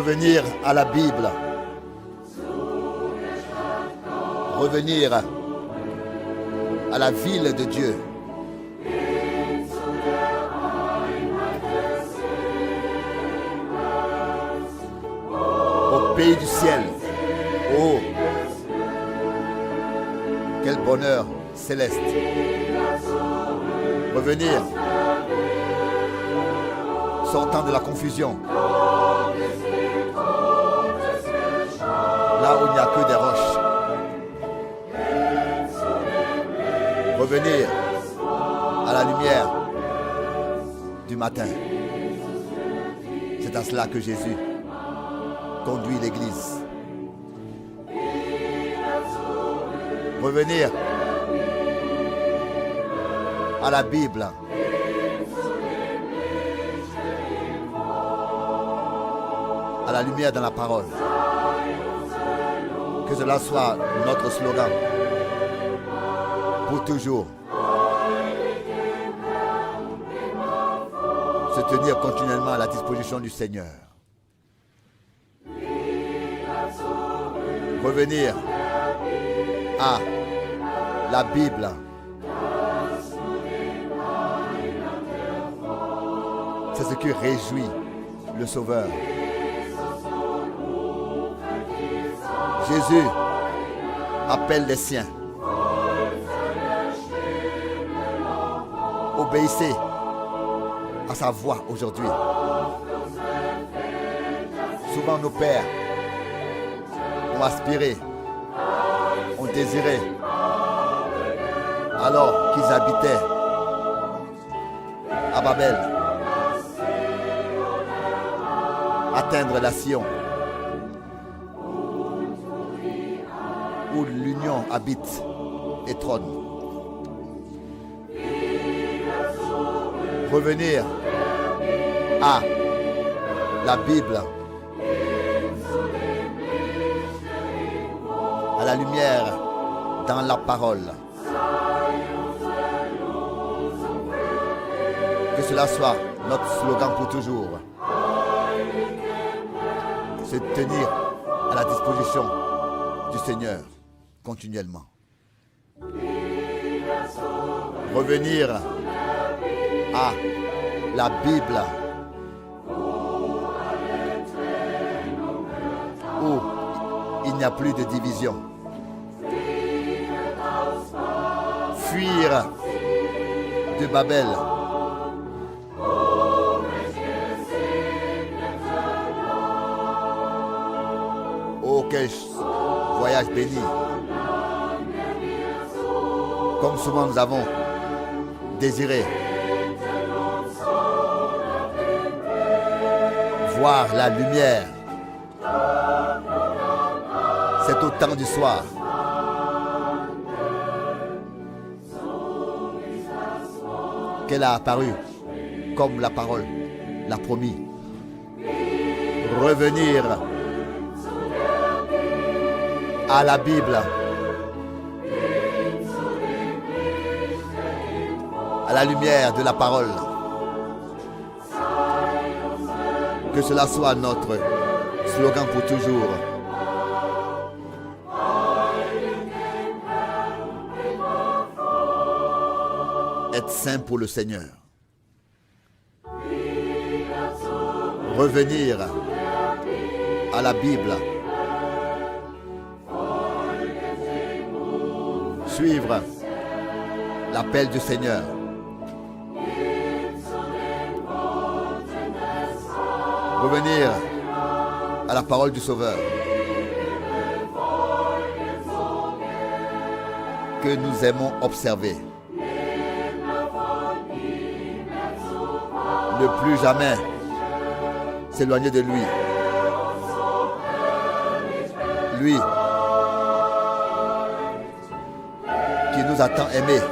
Revenir à la Bible. Revenir à la ville de Dieu. Au pays du ciel. Oh, quel bonheur céleste. Revenir sortant de la confusion. Là où il n'y a que des roches. Revenir à la lumière du matin. C'est à cela que Jésus conduit l'Église. Revenir à la Bible. À la lumière dans la parole. Que cela soit notre slogan pour toujours. Se tenir continuellement à la disposition du Seigneur. Revenir à la Bible. C'est ce qui réjouit le Sauveur. Jésus appelle les siens. Obéissez à sa voix aujourd'hui. Souvent nos pères ont aspiré, ont désiré, alors qu'ils habitaient à Babel, atteindre la Sion, où l'union habite et trône. Revenir à la Bible, à la lumière dans la parole. Que cela soit notre slogan pour toujours. Se tenir à la disposition du Seigneur continuellement. Revenir à la Bible où il n'y a plus de division. Fuir de Babel. Oh, quel voyage béni. Comme souvent nous avons désiré voir la lumière. C'est au temps du soir. Qu'elle a apparu comme la parole l'a promis. Revenir à la Bible, à la lumière de la parole. Que cela soit notre slogan pour toujours. Être saint pour le Seigneur. Revenir à la Bible. Suivre l'appel du Seigneur. Revenir à la parole du Sauveur. Que nous aimons observer. Ne plus jamais s'éloigner de lui. Lui qui nous a tant aimés.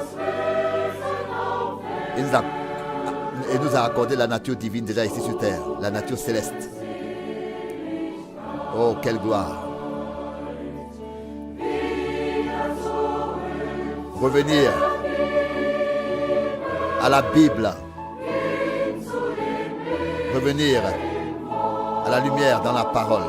Il nous a accordé la nature divine déjà ici sur terre, la nature céleste. Oh, quelle gloire. Revenir à la Bible. Revenir à À la lumière dans la parole.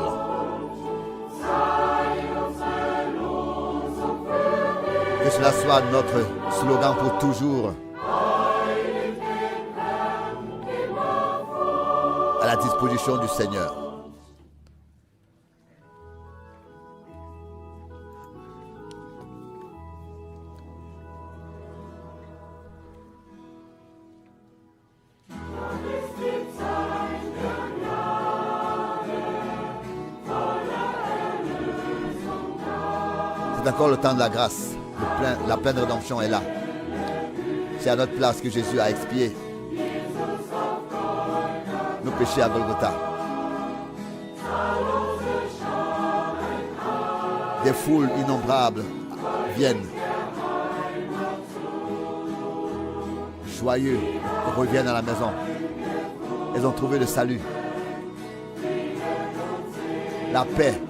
Que cela soit notre slogan pour toujours. À la disposition du Seigneur. C'est encore le temps de la grâce. La pleine rédemption est là. C'est à notre place que Jésus a expié nos péchés à Golgotha. Des foules innombrables viennent. Joyeux, reviennent à la maison. Ils ont trouvé le salut, la paix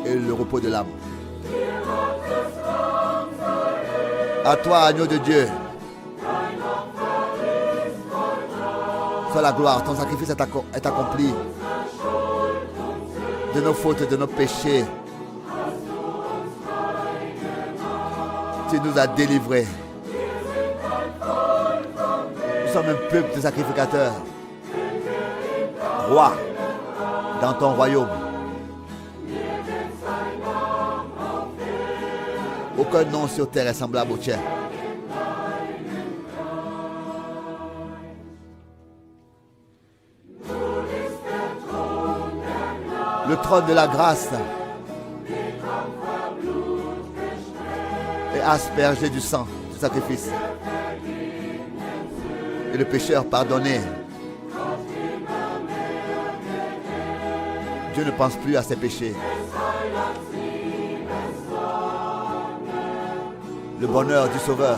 et le repos de l'âme. À toi, agneau de Dieu, soit la gloire, ton sacrifice est accompli. De nos fautes, de nos péchés, tu nous as délivrés. Nous sommes un peuple de sacrificateurs, roi dans ton royaume. Aucun nom sur terre est semblable au tien. Le trône de la grâce est aspergé du sang du sacrifice. Et le pécheur pardonné. Dieu ne pense plus à ses péchés. Le bonheur du Sauveur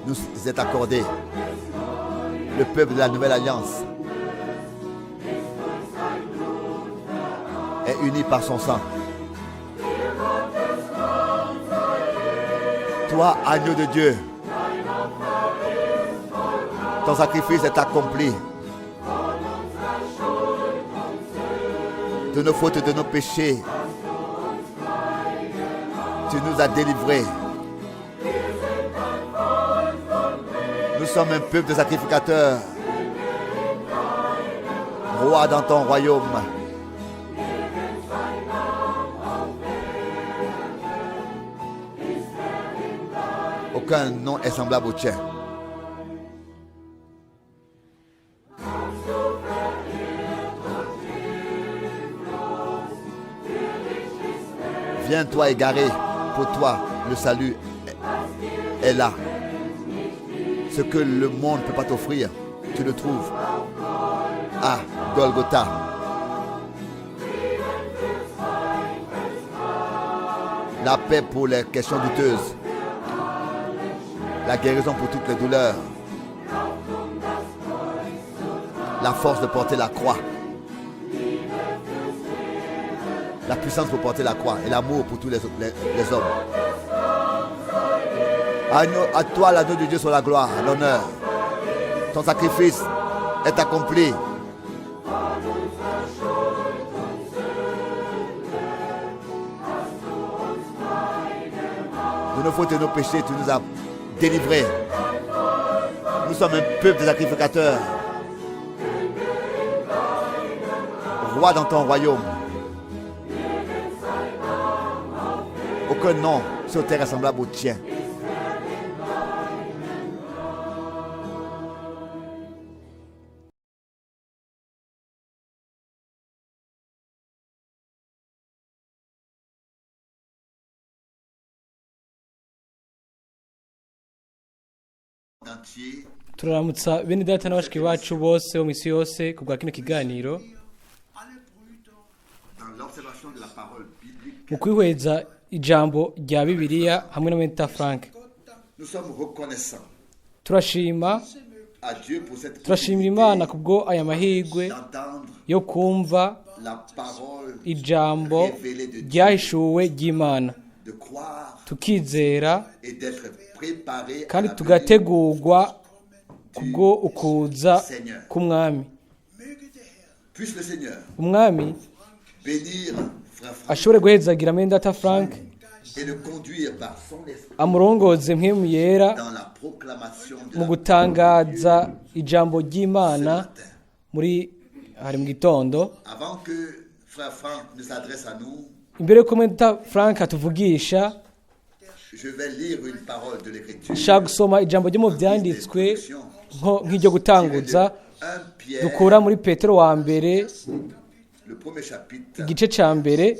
nous est accordé. Le peuple de la nouvelle alliance est uni par son sang. Toi, agneau de Dieu, ton sacrifice est accompli. De nos fautes, de nos péchés, tu nous as délivrés. Nous sommes un peuple de sacrificateurs, roi dans ton royaume. Aucun nom est semblable au tien. Viens, toi égaré, pour toi le salut est là. Ce que le monde ne peut pas t'offrir, tu le trouves à Golgotha. La paix pour les questions douteuses, la guérison pour toutes les douleurs, la force de porter la croix, la puissance pour porter la croix et l'amour pour tous les hommes. À toi, l'agneau de Dieu, soit la gloire, l'honneur. Ton sacrifice est accompli. De nos fautes et de nos péchés, tu nous as délivrés. Nous sommes un peuple de sacrificateurs, roi dans ton royaume. Aucun nom sur terre est semblable au tien. Turaramutsa bene data na bashiki bacu bose bo mu isi yose ku bwa kino kiganiro. Mu kwihweza ijambo rya Bibiliya hamwe na Menta Frank, turashima turashimira Imana kubwo aya mahirwe yo kumva ijambo ryahishuwe ry'Imana, tukizera kandi tugategurwa kubwo ukuza k'umwami. Puisse le Seigneur Umwami bénir frère Franck ashobore guhezagira mwene data Frank, et le conduire par son esprit amurongoze mpwemu yera dans la proclamation de mu la gutangaza ijambo ce ry'Imana matin. muri hari mu gitondo. Avant que frère Franck ne s'adresse à nous, Imbere yuko mwene data Frank atuvugisha, je vais lire une parole de l'Écriture. nshaka gusoma ijambo ryo mu byanditswe nk'iryo gutanguza 1 Pierre, dukura muri Petero wa mbere, le premier chapitre, igice ca mbere,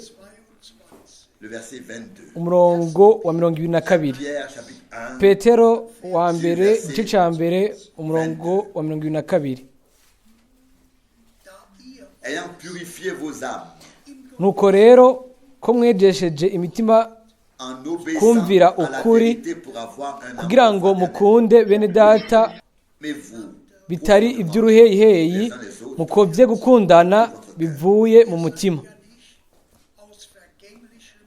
le verset 22. umurongo wa 22. Pierre, chapitre 1, Petero wa mbere, igice ca mbere, umurongo wa 22. Ayant purifié vos âmes Nuko rero ko mwejesheje imitima en obéissant kumvira à la ukuri, vérité pour avoir un kugira amour ngo fraternel. mukunde bene data Mais vous, bitari iby'uruheyiheyi, mukovye gukundana bivuye mu mutima. Aus vergänglichem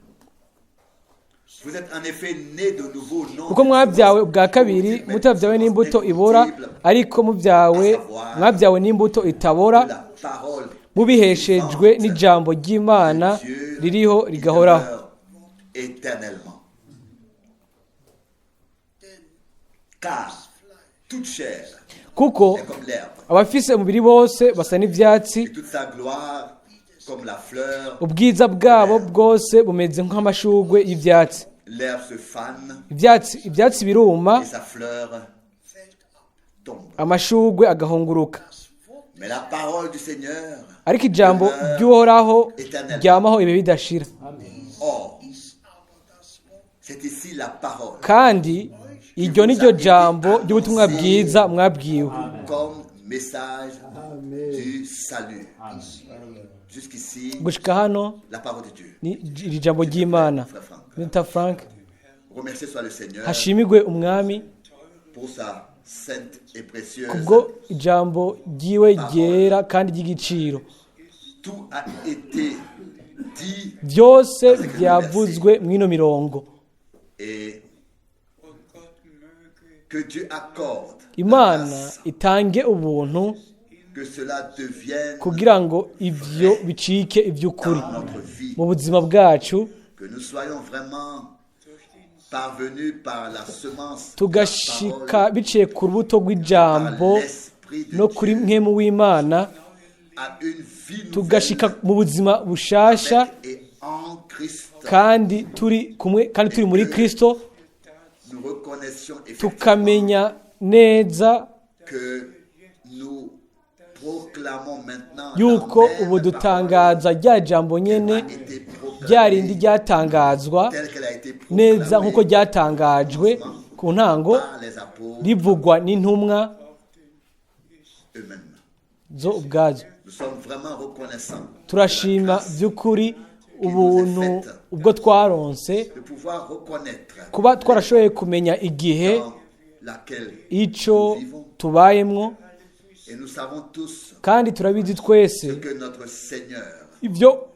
vous êtes en effet nés de nouveau, non Kuko d'une mwabyawe semence ubwa kabiri, corruptible, mais mutabyawe d'une n'imbuto semence ibora, incorruptible, ariko mubyawe mwabyawe n'imbuto itabora, de la parole mubiheshejwe vivante n'ijambo ry'Imana de Dieu ririho qui rigahoraho. demeure éternellement. Car toute chair Kuko est comme l'herbe, abafise umubiri bose basa n'ivyatsi, et toute sa gloire comme la fleur. ubwiza bwabo bwose bumeze nk'amashurwe y'ivyatsi. L'herbe se fane Ivyatsi biruma, et sa fleur tombe. amashurwe agahunguruka, Mais la parole du Seigneur, ariko ijambo ry'Uhoraho ryamaho ibihe bidashira. Or, c'est ici la parole Kandi iryo ni ryo jambo ry'ubutumwa bwiza mwabwiwe comme message du salut. Jusqu'ici, Gushika hano la parole de Dieu. ni iri jambo ry'Imana. Frère Franck, Nita Frank, remerciez soit le Seigneur hashimigwe umwami pour sa sainte et précieuse. kubwo ijambo ryiwe ryera kandi ry'igiciro. Tout a été dit Byose byavuzwe mw'ino mirongo. et que Dieu accorde la Imana grâce, itange ubuntu que cela devienne kugira ngo ivyo bicike ivy'ukuri dans notre vie, mu buzima bwacu, que nous soyons vraiment parvenus par la semence de la tugashika parole, biciye ku rubuto par rw'ijambo l'esprit de no kuri Dieu, mwemu w'Imana, à une vie tugashika nouvelle mu buzima bushasha avec et en Christ. kandi turi kumwe kandi turi muri Kristo, Nous reconnaissions effectivement tukamenya neza que nous proclamons maintenant yuko la même ubu dutangaza rya jambo nyene, parole qui a été rya rindi proclamée ryatangazwa telle qu'elle a été neza nk'uko proclamée ryatangajwe ku ntango par les apôtres rivugwa n'intumwa eux-mêmes. zo ubwazo. Nous sommes vraiment reconnaissants de la Turashima grâce by'ukuri ubuntu ubwo twaronse de pouvoir reconnaître kuba twarashoboye kumenya igihe dans laquelle ico nous vivons. tubayemwo, Et nous savons tous kandi turabizi twese que notre Seigneur, ibyo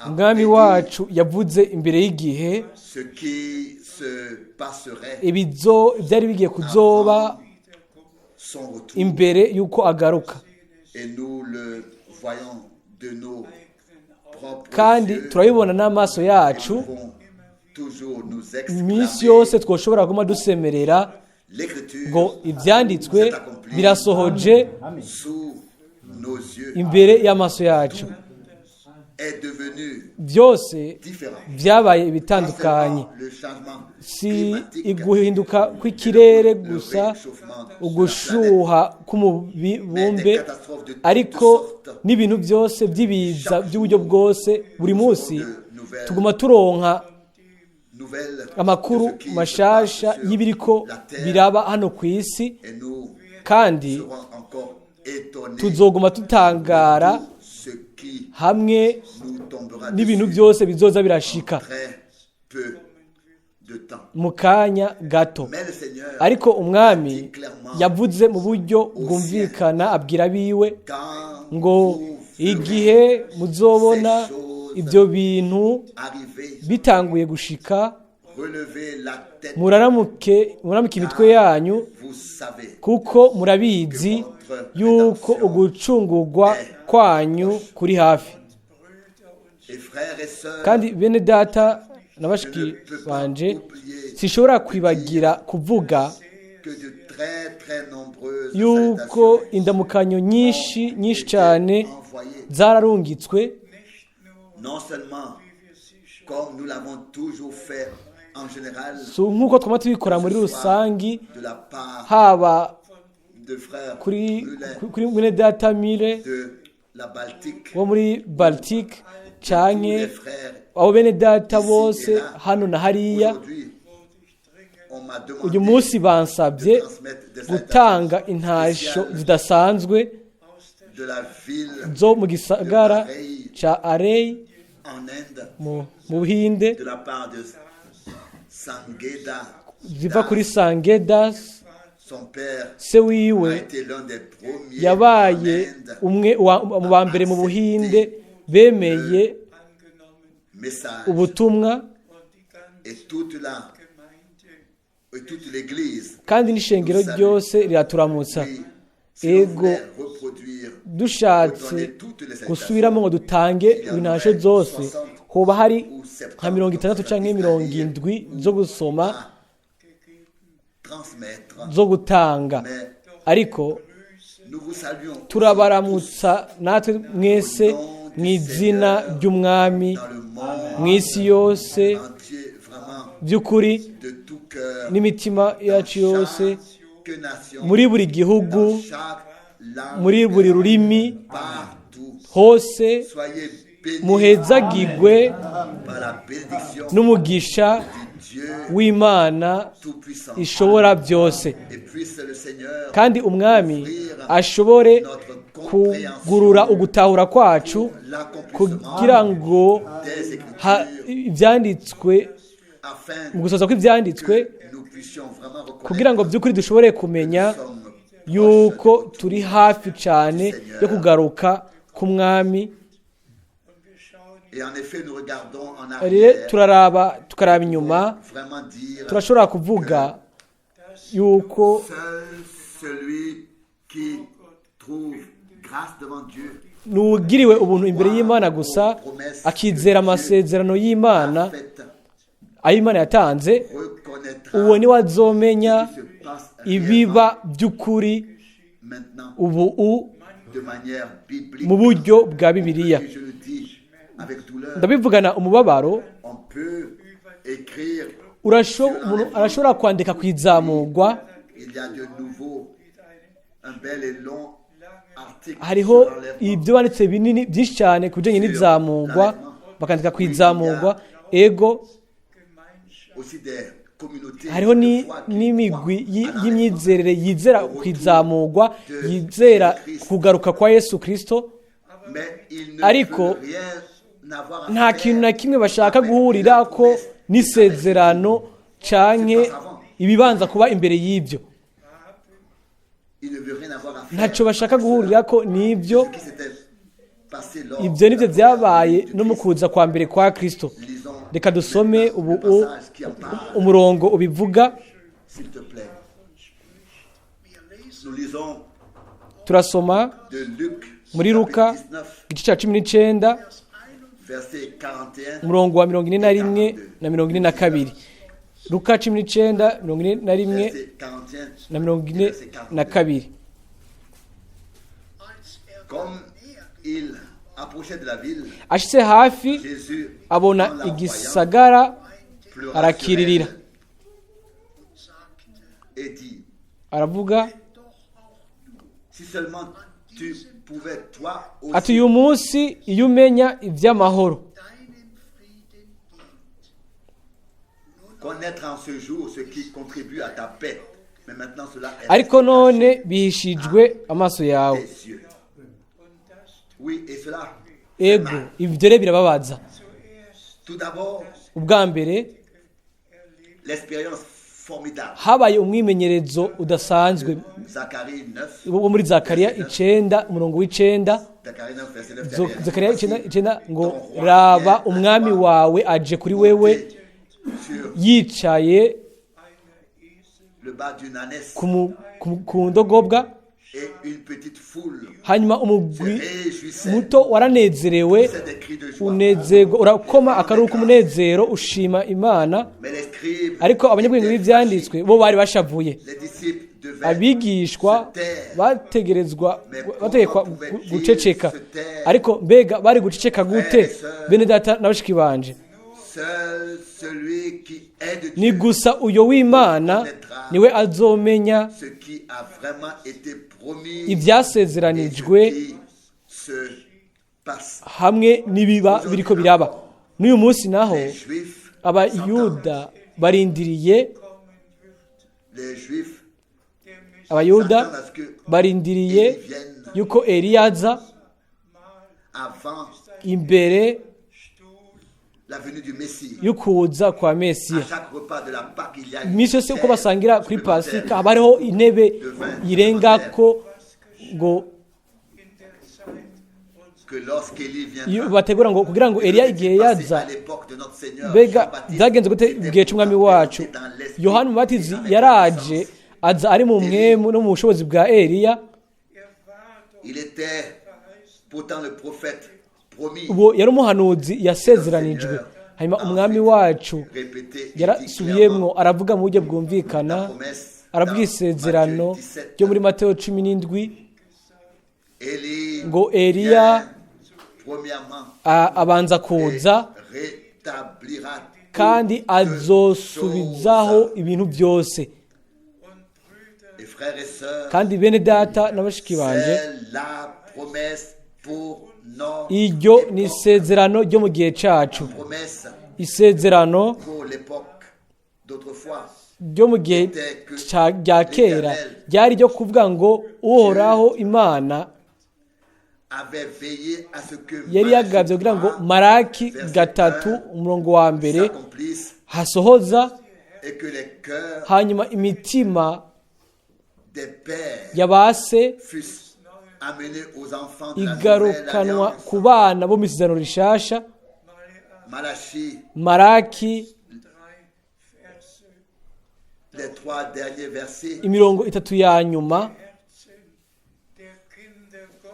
umwami wacu yavuze imbere y'igihe, ce qui se passerait ibizo byari bigiye kuzoba son retour, imbere y'uko agaruka. et nous le voyons de nos propres Kandi yeux, turabibona n'amaso yacu. nous pouvons toujours nous Iminsi exclamer, yose twoshobora kuguma dusemerera l'Écriture ngo ibyanditswe s'est accomplie birasohoje sous nos yeux, imbere y'amaso yacu. est devenu Byose différent. byabaye Pas ibitandukanye, seulement le changement si climatique, iguhinduka kw'ikirere le gusa, réchauffement de la planète, ugushuha k'umubumbe, ariko n'ibintu byose by'ibiza by'uburyo bwose. Buri munsi tuguma turonka nouvelles amakuru de ce qui se mashasha passe sur y'ibiriko la terre, biraba hano ku isi, et nous kandi serons encore étonnés tuzoguma tutangara de tout ce qui hamwe nous tombera n'ibintu dessus byose bizoza birashika très peu de temps. mu kanya gato. Mais le Seigneur, Ariko umwami yavuze mu buryo bwumvikana abwira abiwe quand ngo vous verrez igihe muzobona ibyo bintu arriver, bitanguye gushika, Relevez la tête, Muraramuke, muramuke imitwe yanyu, vous savez kuko murabizi yuko ugucungurwa kwanyu kuri hafi. Et frères et sœurs, Kandi bene data na bashiki banje, sinshobora kwibagira kuvuga que de très très nombreuses yuko salutations indamukanyo nyinshi nyinshi cyane envoyées, zararungitswe, non seulement comme nous l'avons toujours fait en général, si nk'uko twama tubikora muri rusangi, de la part haba de frère kuri Müller kuri mwene data Mire de la Baltique, wo muri Baltique, tous canke les frères abo bene data bose hano na hariya. aujourd'hui, on m'a Uyu demandé munsi bansabye de transmettre des gutanga salutations intasho spéciales zidasanzwe de la ville zo mu gisagara ca Arey en Inde, mu Buhinde, de la part de Sangeda. ziva kuri Sangedas. Son père Se a wiwe été l'un des premiers en yabaye Inde umwe mu ba mbere mu Buhinde bemeye message ubutumwa, et toute l'église. Kandi n'ishengero ryose riraturamutsa. Oui, si l'on Ego. voulait reproduire, Dushatse redonner toutes les salutations, gusubiramo ngo dutange intasho zose, hoba hari nka 60 canke 70 zo gusoma, transmettre, zo gutanga, mais ariko nous vous saluons turabaramutsa natwe mwese mu izina ry'Umwami dans le monde mu isi yose, entier, vraiment by'ukuri de tout cœur, n'imitima yacu yose, chaque nation, muri buri gihugu, dans chaque langue, muri buri rurimi, partout. hose. Soyez bénis Muhezagigwe par la bénédiction n'umugisha du Dieu w'Imana Tout-Puissant. ishobora byose. Et puisse le Seigneur Kandi Umwami ashobore kugurura ugutahura kwacu l'accomplissement kugira ngo des Écritures ibyanditswe, afin mu gusoza kw'ibyanditswe, que nous puissions vraiment kugira ngo reconnaître by'ukuri dushobore kumenya que nous sommes yuko turi hafi cyane yo kugaruka k'Umwami. Et en effet, nous regardons en Rero arrière, turaraba, tukaraba inyuma, vraiment dire turashobora kuvuga yuko seul celui qui trouve grâce devant Dieu n'uwugiriwe ubuntu imbere y'Imana gusa, akizera amasezerano y'Imana faite ayo Imana yatanze, reconnaîtra uwo niwe azomenya ce qui se passe ibiba by'ukuri maintenant ubu de manière biblique. mu buryo bwa Bibiliya. Et je le dis avec douleur, Ndabivugana umubabaro. on peut écrire, Umuntu arashobora kwandika ku izamurwa, il y a de nouveau un bel et long article hariho sur l'enlèvement. ibyo banditse binini byinshi cyane ku bijyanye n'izamurwa, bakandika ku izamurwa, ego. Aussi des communautés Hariho de foi qui n'imigwi croient à l'enlèvement. y'imyizerere yizera ku izamurwa, yizera kugaruka kwa Yesu Kristo, Mais ils ne ariko veulent rien avoir à nta faire kintu na kimwe bashaka avec guhurira la ko promesse n'isezerano canke ibibanza kuba imbere y'ibyo. Ils ne veulent rien avoir à faire Ntacyo bashaka avec cela. guhurira ko n'ibyo. Ce qui s'était passé lors Ibyo de nibyo la byabaye première no mu venue du kuza kwa mbere kwa Kristo. Christ. Lisons Reka dusome maintenant ubu le passage qui en parle, umurongo ubivuga. s'il te plaît. Nous lisons Turasoma de Luc, muri Luka, chapitre 19, igice cya 19, verset 41 umurongo wa 41 na 42. Luka 19, 41 verset 41 na 42. Als er Comme il approchait de la ville, Ashitse hafi, Jésus, abona en la voyant, igisagara, pleura sur arakiririra. elle et dit, Aravuga doch auch du si seulement tu pouvais toi ati: aussi "Uyu munsi iyo umenya iby'amahoro, deinem Frieden dient. connaître en ce jour ce qui contribue à ta paix. Mais maintenant cela est Ariko resté none caché bihishijwe amaso à yawe." tes yeux. Oui, et cela, Ego, ibyo rero birababaza. tout d'abord, Ubwa mbere l'expérience formidable. habaye umwimenyerezo udasanzwe Zacharie 9, wo muri Zakariya 9, umurongo w'9. Zacharie 9, verset 9. Zakariya 9:9 ngo: Ton roi "Raba, vient à umwami toi, wawe aje kuri wewe, sur yicaye le bas d'une ânesse ku ndogobwa. Et une petite foule Hanyuma se umugwi réjouissait. muto waranezerewe, C'est des cris de joie. unezerwa, urakoma akaruru k'umunezero, ushima Imana. Mais les scribes Ariko abanyabwenge étaient b'ivyanditswe bo bari bashavuye. fâchés. Les disciples devaient Abigishwa se taire. bategerezwa, bategekwa guceceka, ariko mbega bari guceceka gute? Bene data na bashiki banje, Seul celui qui est de ni Dieu, gusa uyo w'Imana niwe azomenya ce qui a vraiment été promis et ibyasezeranijwe ce qui se passe. hamwe n'ibiba biriko biraba n'uyu munsi. Naho Les Juifs Abayuda barindiriye, les Juifs Abayuda s'attendent à ce que barindiriye Élie vienne yuko Eliya aza avant imbere la venue du Messie. y'ukuza kwa À Mesiya. chaque repas de la Pâque, il y a une Iminsi yose uko chaise basangira kuri supplémentaire. Pasika haba hariho intebe irengako ngo Que lorsqu'Élie viendra, iyo bategura ngo kugira ngo Eliya igihe passé yaza. à l'époque de notre Seigneur, Mbega Jean-Baptiste byagenze gute était mu gihe cy'umwami wacu? dans l'esprit Yohana Umubatizi et avec yaraje, la puissance. aza ari mu mwemu no mu bushobozi bwa Eliya. Il était pourtant le prophète promis, Uwo yari umuhanuzi yasezeranijwe. Hanyuma umwami wacu répété et dit yarasubiyemwo, clairement aravuga mu buryo la bwumvikana, promesse aravuga dans isezerano Matthieu 17. ryo muri Mateyo 17 Élie ngo Eliya vient premièrement abanza et kuza rétablira kandi toutes azosubizaho choses. ibintu byose. Et frères et sœurs, Kandi bene data na bashiki banje, c'est la promesse pour notre iryo ni époque. isezerano ryo mu gihe cacu, Promesse isezerano pour l'époque d'autrefois. ryo mu gihe rya kera ryari ryo kuvuga ngo Uhoraho Imana Avait veillé à ce que yari yagabye kugira ngo Maraki 3 umurongo wa mbere s'accomplisse hasohoza, et que les cœurs hanyuma imitima des pères yabase fussent amenés aux enfants de la nouvelle igarukanwa alliance. ku bana bo mu isezerano rishasha. Malachie, Maraki, les trois derniers versets. imirongo itatu ya nyuma.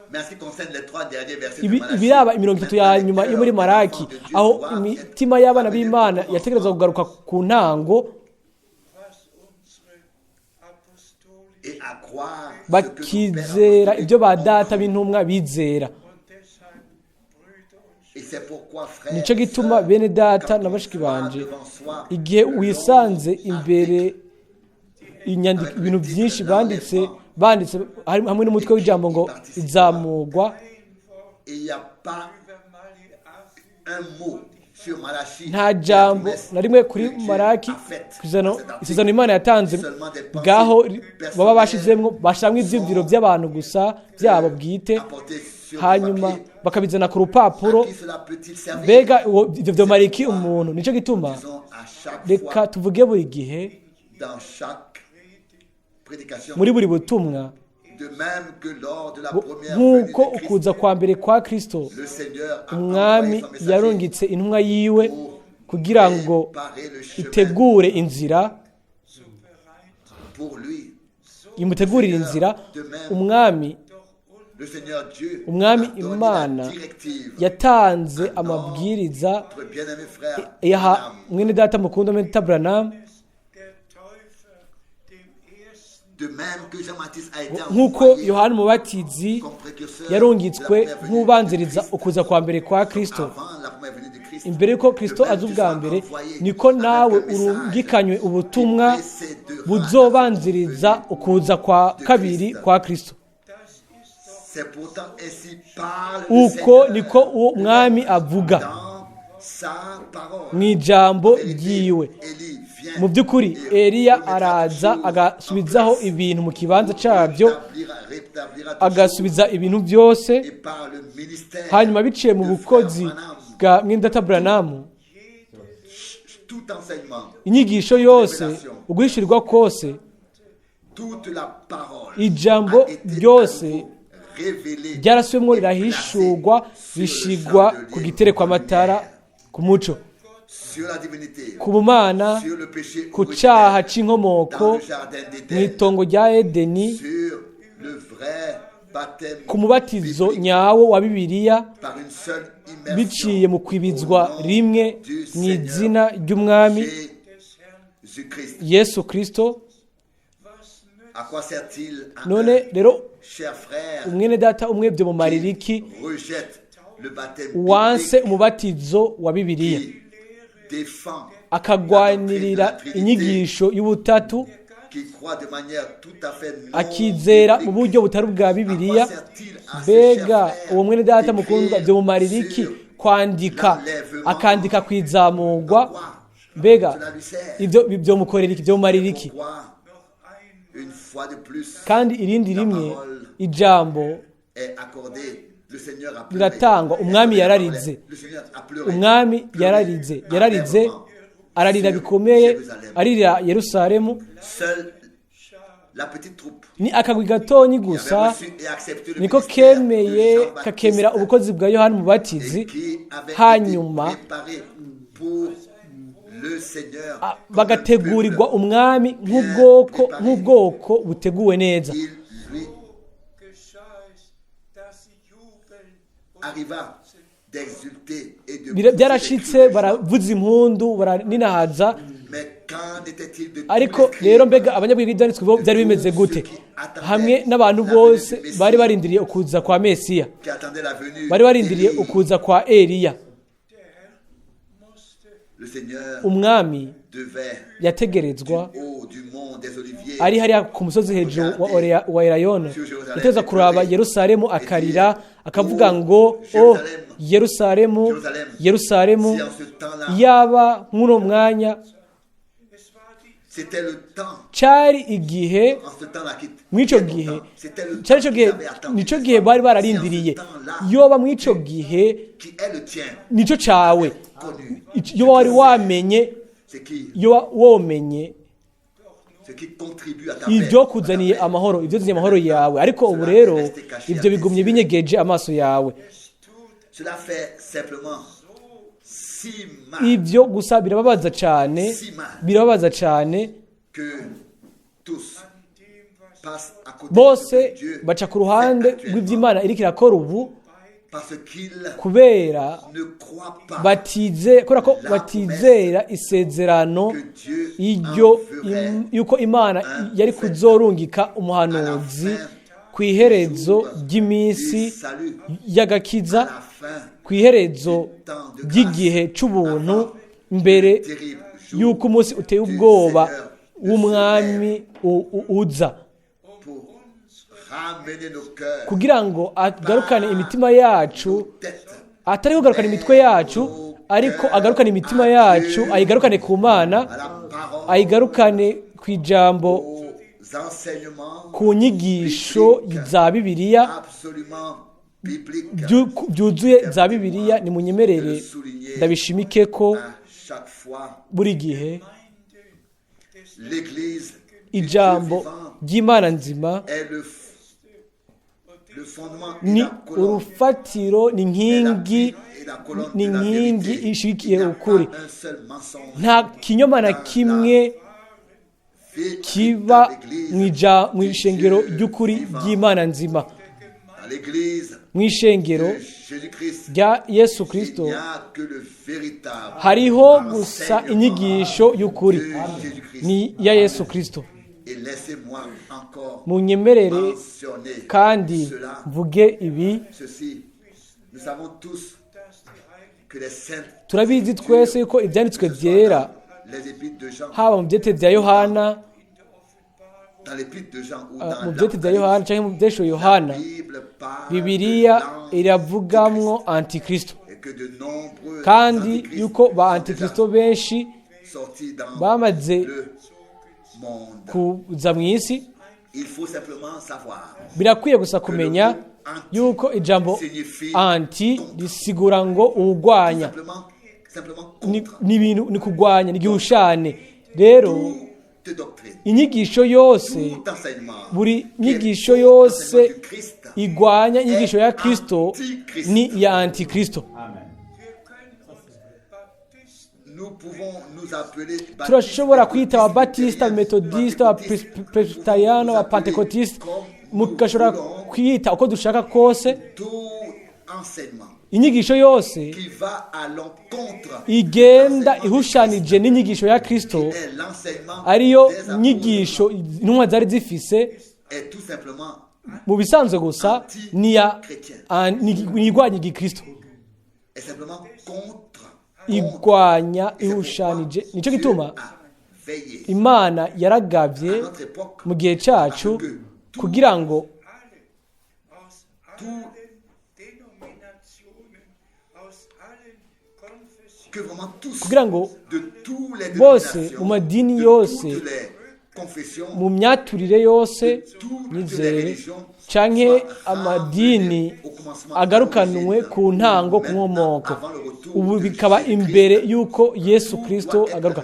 Mais en ce qui concerne les trois derniers versets de Malachie, Ibiraba imirongo itatu ya maintenant, les nyuma yo muri cœurs des Maraki, enfants de Dieu aho doivent être imitima y'abana amenés au b'Imana commencement. yategerezwa kugaruka ku ntango, Et à croire ce que nos pères bakizera apostoliques ibyo ba ont data cru. b'intumwa bizera. Et c'est pourquoi, frères Nico et gituma sœurs, bene data quand na on bashiki voit banje, devant soi igihe le wisanze long imbere article inyandiko ibintu byinshi banditse hamwe n'umutwe w'ijambo ngo izamugwa, Et il n'y a pas un mot sur Malachie. Nta jambo na rimwe kuri Maraki, isezerano Imana yatanze bwaho baba bashizemwo, bashiramwo ivyiyumviro by'abantu gusa byabo bwite, hanyuma bakabizana ku rupapuro. Mbega ivyo vyomara iki umuntu? Nico gituma reka tuvuge buri gihe Dans chaque prédication, muri buri butumwa de même que lors de la première venue nk'uko de Christ, ukuza kwa mbere kwa Kristo, le Seigneur a umwami envoyé son messager yarungitse intumwa yiwe pour kugira ngo préparer le chemin itegure inzira, pour lui. imutegurire inzira umwami. Le Seigneur Dieu Umwami a donné Imana la directive yatanze amabwiriza, notre bien-aimé frère yaha Branham mwene data mukunda mwene data Branham, de même que Jean-Baptiste a été nk'uko envoyé Yohana Umubatizi comme précurseur yarungitswe de la première venue nk'ubanziriza de Christ. ukuza kwa mbere kwa Kristo, Avant la première venue de Christ, imbere y'uko Kristo de même aza tu ubwa sois mbere, envoyé niko avec nawe un message urungikanywe ubutumwa qui précédera buzobanziriza la venue ukuza kwa de kabiri Christ. kwa Kristo. C'est pourtant ainsi parle le Uko Seigneur niko uwo mwami avuga dans sa parole. mu ijambo Vérité, ryiwe. Élie vient Mu by'ukuri et Eliya remettra araza toutes choses agasubizaho en place. ibintu mu kibanza cyabyo, Rétablira toutes agasubiza ibintu byose, choses. Et par le ministère hanyuma biciye mu de bukozi frère Branham, bwa mwene Branamu, tout enseignement, inyigisho yose, uguhishurirwa kose, toute la parole ijambo a été ryose à nouveau révélée ryarasubiwemwo, et rirahishurwa, placée sur le rishigwa chandelier ku gitereko amatara lumière. ku muco. sur la divinité, ku bumana, sur le péché ku cyaha originel, c'inkomoko dans le jardin mu d'Éden, itongo rya Edeni, sur le vrai baptême ku mubatizo biblique, nyawo wa Bibiliya, par une seule immersion biciye mu kwibizwa au nom rimwe du mu Seigneur izina ry'Umwami Jésus-Christ. Yesu Kristo. À quoi sert-il à None un rero cher frère umwene data umwe byo mumarira iki qui rejette le baptême wanse biblique, umubatizo wa Bibiliya, qui défend akagwanirira inyigisho y'ubutatu, qui croit de manière tout à fait non akizera mu biblique? buryo butari ubwa À Bibiliya? quoi sert-il à ce cher Mbega frère uwo mwene data mukundwa d'écrire byo mumarira iki sur kwandika, akandika kwizamurwa? quoi Mbega cela lui sert? ibyo byomukorera iki, byomumarira iki? Pourquoi une fois de plus Kandi irindi rimwe ijambo est accordée? Le Seigneur a pleuré. riratangwa. Umwami yararize. Le Seigneur a pleuré. Umwami Pleuré yararize, yararize, amèrement ararira sur bikomeye, Jérusalem. aririra Yerusalemu. Seule la petite troupe Ni akagwi gatonyi qui avait gusa reçu et accepté le niko ministère de kemeye Jean-Baptiste kakemera ubukozi bwa Yohana Umubatizi, et qui avait hanyuma été préparé pour le Seigneur comme un bagategurirwa peuple. umwami nk'ubwoko buteguwe neza. Il lui geschah es, dass sie jubeln und arriva d'exulter et de Bira- pousser des Byarashitse, cris de joie. baravuza impundu, baraninahaza. Mais qu'en était-il de tous Ariko les scribes, rero mbega abanyabwenge b'ibyanditswe bo byari bimeze gute hamwe n'abantu bose bari barindiriye ukuza kwa Mesiya, qui attendaient la venue bari barindiriye d'Élie? ukuza kwa Eliya? der Herr musste Le Seigneur Umwami devait yategerezwa du haut du mont des Oliviers ari hariya ku musozi hejuru wa Elayono, yategerezwa kuraba Yerusalemu akarira, akavuga ngo: "O Yerusalemu, Yerusalemu, si en ce temps-là yaba nk'uno mwanya." es war die c'était le temps, Cyari igihe en ce temps-là qui mw'ico gihe, c'était le cyari temps ico qu'ils gihe, avaient attendu. nico gihe bari bararindiriye. Si en ce temps-là Yoba mw'ico gihe qui est le tien nico cawe, connu, yoba wari wamenye, ce qui yoba womenye ce qui contribue à ta paix, ibyo à ta kuzaniye paix. amahoro, ibyo kuzaniye amahoro yawe. Ariko ubu rero ibyo bigumye binyegeje amaso yawe. Cela fait simplement si mal Ibyo gusa birababaza cyane, birababaza cyane. que tous passent à côté de Bose ce que Dieu baca ku ruhande fait actuellement, rw'iby'Imana iriko irakora ubu, parce qu'ils kubera ne croient pas batize, kubera ko batizera isezerano que Dieu iryo enverrait yuko Imana yari kuzorungika umuhanuzi ku iherezo ry'iminsi du salut y'agakiza, à la fin ku iherezo ry'igihe c'ubuntu, mbere terrible jour yuko umunsi uteye ubwoba w'umwami uza, pour ramener nos cœurs, kugira ngo agarukane imitima yacu, nos têtes atari kugarukana imitwe yacu, ariko agarukane imitima yacu, ayigarukane ku Mana, à la parole, ayigarukane ku ijambo, aux enseignements ku nyigisho za Bibiliya absolument bibliques byuzuye za Bibiliya. Nimunyemerere ndabishimike ko à chaque fois buri gihe l'Église du Dieu ijambo vivant ry'Imana nzima est le fondement et ni la colonne, urufatiro, ni est inkingi, l'appui et la colonne ni de la inkingi vérité. ishigikiye Il n'y a ukuri. pas un seul mensonge Nta kinyoma na kimwe véritable kiba Église mu du ishengero Dieu ry'ukuri vivant. ry'Imana nzima. Dans l'Église Mu ishengero de Jésus-Christ, rya Yesu il Kristo n'y a que le véritable hariho gusa enseignement inyigisho y'ukuri, de Jésus-Christ. ni iya Yesu Kristo. Et laissez-moi encore Munyemerere mentionner kandi cela, mvuge ibi. ceci. Nous savons tous que les saintes Turabizi twese yuko ibyanditswe que ce soit byera, dans les épîtres de Jean, haba mu byete bya Yohana, dans l'épître de Jean ou dans mu byete bya Yohana cyangwa mu byesho Yohana, la Bible parle Bibiliya de iravugamwo antikristo, et que de nombreux kandi antichrists yuko ba sont antikristo déjà benshi sortis dans bamaze le monde. kuza mu isi. Il faut simplement savoir Birakwiye gusa kumenya yuko ijambo anti risigura ngo uwugwanya, simplement, simplement ni contre ni ibintu, ni kugwanya, ni igihushane. Rero toute doctrine, inyigisho yose, tout enseignement buri qui est nyigisho contre yose l'enseignement du Christ igwanya inyigisho ya Kristo ni iya antikristo. Wir können uns Baptisten Nous pouvons nous appeler baptistes, Turashobora kwita ababatisita, méthodistes, abametodisita, abapresbyteriano, abapantekotiste, mugashobora kwiyita uko dushaka kose. Tout enseignement Inyigisho yose qui va à l'encontre igenda ihushanije n'inyigisho ya Kristo, est l'enseignement ariyo des apôtres, nyigisho intumwa zari zifise, est tout simplement mu bisanzwe gusa niya ni igwanya igikristo, est simplement contre. Igwanya, ihushanije. Nicyo gituma Dieu a veillé Imana yaragavye à notre époque mu gihe cacu kugira ngo alle aus Tout- allen Denominationen, aus allen Konfessionen, que vraiment tous kugira ngo de tous les bose dénominations, mu madini de yose, toutes les confessions, mu myaturire yose, toutes les myizerere religions canke soient amadini ramenées au commencement, agarukanwe à l'origine, ku ntango, ku maintenant, nkomoko, avant le retour ubu de bikaba Jésus-Christ. imbere y'uko Yesu Kristo agaruka.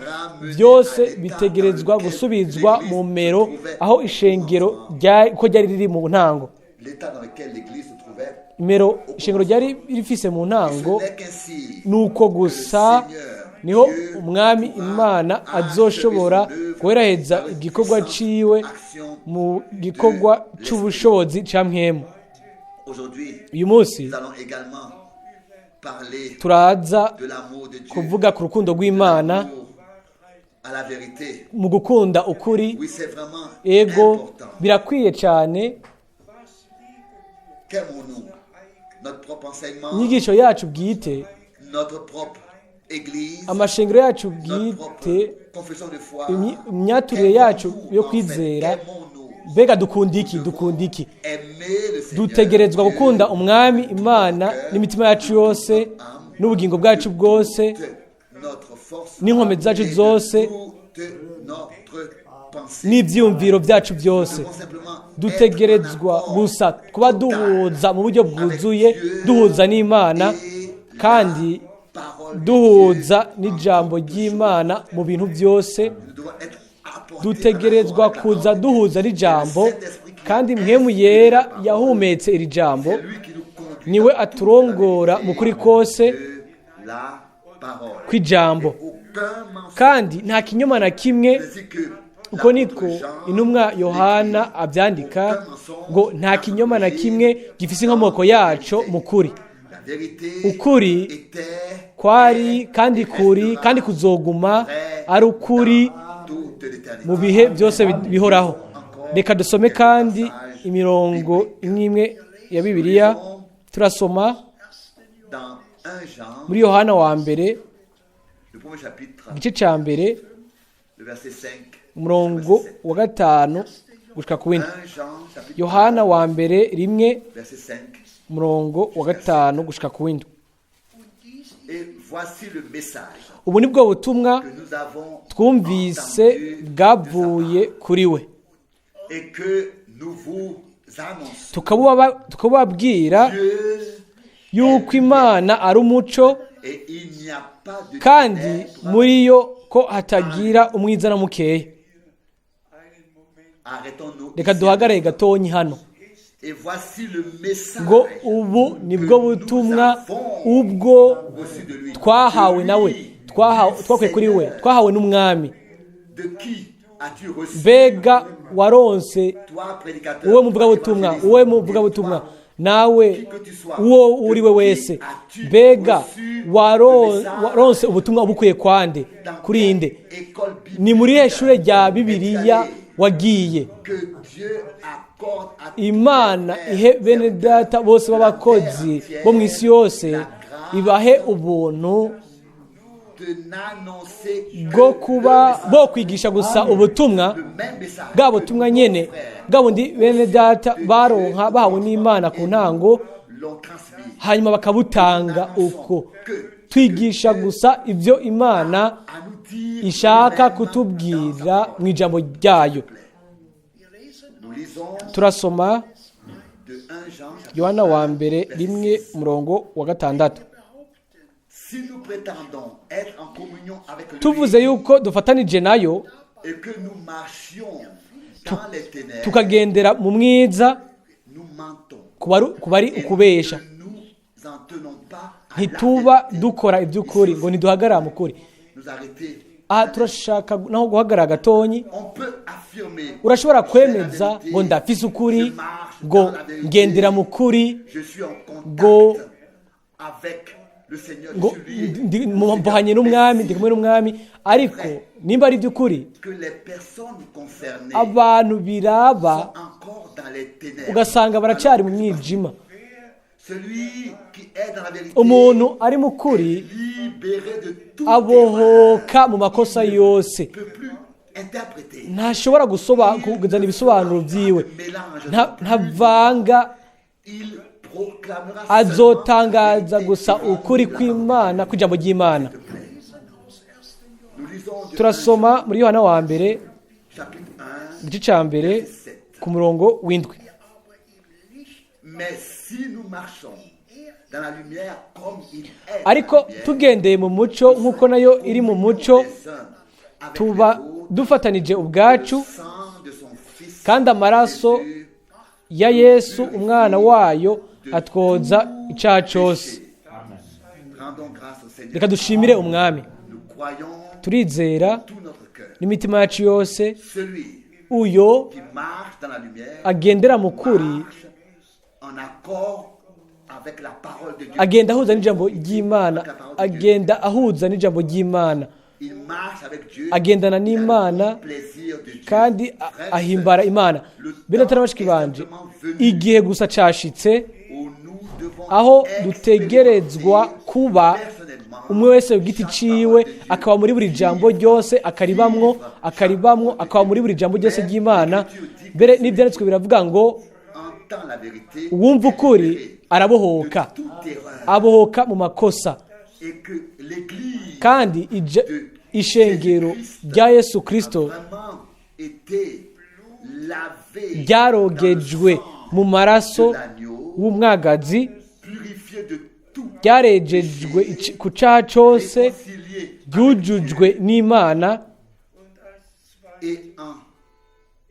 Byose bitegerezwa gusubizwa mu mero aho ishengero uko ryari riri mu ntango. L'état dans lequel l'église se trouvait, Imero ishengero ryari rifise mu ntango. ce n'est qu'ainsi Nuko gusa niho Umwami Imana azoshobora guheraheza igikorwa ciwe mu gikorwa c'ubushobozi ca mpwemu. Aujourd'hui, Uyu munsi nous allons également parler turaza de l'amour de Dieu, kuvuga ku rukundo rw'Imana, l'amour à la vérité. mu gukunda ukuri. Oui, c'est vraiment Ego, important. birakwiye cyane. Qu'aimons-nous? Notre propre enseignement, Inyigisho yacu bwite, notre propre église, amashengero yacu notre bwite, propre confession de foi. Imyaturire yacu Qu'aimons-nous, yo en fait? kwizera. Qu'aimons-nous? Mbega dukunda iki? Dukunda iki? Aimer le Seigneur, Dutegerezwa Dieu, gukunda Umwami Imana n'imitima yacu yose n'ubugingo bwacu bwose toute notre force n'inkomezi zacu et de zose toute notre pensée. n'ibyiyumviro byacu byose. Nous devons simplement Dutegerezwa être en accord gusa kuba duhuza mu buryo bwuzuye, duhuza n'Imana et kandi la parole de duhuza Dieu n'ijambo en toutes ry'Imana mu bintu byose. choses. Nous devons être apportés Dutegerezwa en accord avec la kuza parole de duhuza Dieu. n'ijambo, Le Saint-Esprit qui kandi a Mpwemu inspiré Yera la parole, yahumetse iri jambo c'est lui qui nous conduit niwe dans toute la aturongora vérité mu kuri kose de la parole. kw'ijambo. Aucun mensonge, Kandi nta kinyoma na kimwe. ainsi que Uko l'apôtre niko Jean intumwa Yohana l'écrit, abyandika aucun mensonge ngo nta kinyoma na kimwe gifise inkomoko yaco mu kuri. La vérité Ukuri était, kwari kandi kuri kandi kuzoguma ari ukuri toute l'éternité. mu bihe byose bihoraho. Reka dusome kandi imirongo imwe imwe ya Bibiliya. Turasoma Dans 1 Jean, muri Yohana wa mbere, le premier chapitre, igice cya mbere, le verset 5. umurongo wa 5 gushika ku w'indwi. 1 Jean, chapitre Yohana wa mbere 1, verset 5. umurongo wa 5 gushika ku w'indwi. Et voici le message Ubu ni bwo butumwa que nous avons twumvise entendu de sa bwavuye part kuri we, et que nous vous annonçons. Tukabubabwira Dieu yuko Imana ari umuco, et il n'y a pas de kandi ténèbres. muri yo ko hatagira umwiza na mukeya. Einen Moment. Arrêtons-nous Reka ici. duhagarare gatonyi hano. Et voici le message Ngo ubu nibwo butumwa ubwo reçu de lui. twahawe De nawe, lui, twahawe, du twakuye kuri we, Seigneur. twahawe n'Umwami. De qui as-tu reçu, Mbega waronse, toi, prédicateur, uwe muvugabutumwa, évangéliste, uwe muvugabutumwa, nawe uwo uri we wese, mbega waronse ubutumwa ubukuye kwande, dans kuri inde? quelle école biblique Ni muri irihe shure rya Bibiliya es-tu allé wagiye? que Dieu accorde à tous Imana les frères ihe bene data bose b'abakozi bo mu isi yose, ibahe ubuntu de n'annoncer que bwo kuba le message, bo kwigisha gusa ubutumwa, le même message bwa que butumwa nos nyene, frères bwa bundi bene data baronka bahawe n'Imana ku ntango, l'ont transmis. hanyuma bakabutanga uko. Twigisha gusa ibyo Imana À nous dire ishaka lui-même dans sa kutubwira parole. mu ijambo ryayo. Nous lisons Turasoma de 1 Jean chapitre Yohana wa mbere 1, verset 1, 6. umurongo wa 6. Si nous prétendons être en communion avec lui Tuvuze yuko dufatanije nayo, et que nous marchions dans les ténèbres, tukagendera mu mwiza, nous mentons. Kuba ari Et ukubesha, nous ne nous en tenons pas à la ntituba vérité. dukora iby'ukuri ngo ntiduhagarara mu kuri. nous arrêter. Aha turashaka naho guhagarara gatonyi. On peut affirmer, Urashobora j'ai la kwemeza vérité, ngo ndafise ukuri, je marche ngo dans la vérité, ngendera mu kuri, je suis en contact ngo avec le Seigneur, ngo je suis lié ndi- mbohanye n'umwami, ndi kumwe n'umwami. Ariko nimba ari iby'ukuri, que les personnes concernées abantu biraba sont encore dans les ténèbres. ugasanga baracyari mu mwijima. Celui qui est dans la vérité Umuntu ari mu kuri est libéré de toute erreur. abohoka mu makosa yose. Ne peut plus interpréter. Ntashobora kuzana ibisobanuro byiwe. Ntavanga. Il proclamera Azotangaza seulement la gusa vérité ukuri et la kw'Imana, kw'ijambo ry'Imana. Nous lisons de Turasoma muri Yohana wa mbere, chapitre 1, igice cya mbere, ku murongo w'indwi. Mais si nous marchons dans la lumière comme il est dans Ariko la lumière, tugendeye mu muco nk'uko nayo iri mu muco, les uns avec tuba les autres, dufatanije ubwacu, le sang de son Fils kandi amaraso Jésus, ya Yesu umwana wayo atwoza icyaha cyose. Rendons grâce au Seigneur. Reka dushimire umwami. Nous croyons Turizera tout notre cœur. n'imitima yacu yose Celui uyo qui marche dans la lumière agendera mu kuri marche en accord avec la parole de Dieu. agenda ahuza n'ijambo ry'Imana, agenda ahuza n'ijambo ry'Imana, Il marche avec Dieu. agendana Il a le n'Imana bon plaisir de Dieu. kandi Frères et ahimbara sœurs, Imana. le Bene temps data na bashiki est banje, simplement venu igihe gusa cashitse où nous devons aho dutegerezwa expérimenter kuba personnellement umwe wese ku giti chaque ciwe, parole de Dieu. akaba muri buri jambo ryose, akaribamwo, akaribamwo, akaba muri buri jambo ryose ry'Imana. Mbere n'ibyanditswe biravuga ngo Entend la vérité, uwumva est ukuri libéré arabohoka, de toute erreur abohoka mu makosa. et que l'Église Kandi ishengero rya Yesu a Kristo vraiment été lavée ryarogejwe dans le mu sang maraso de l'agneau, w'umwagazi, purifié de tout ryarejejwe ku cyaha cyose, réconcilié ryujujwe n'Imana. Und als zweites et en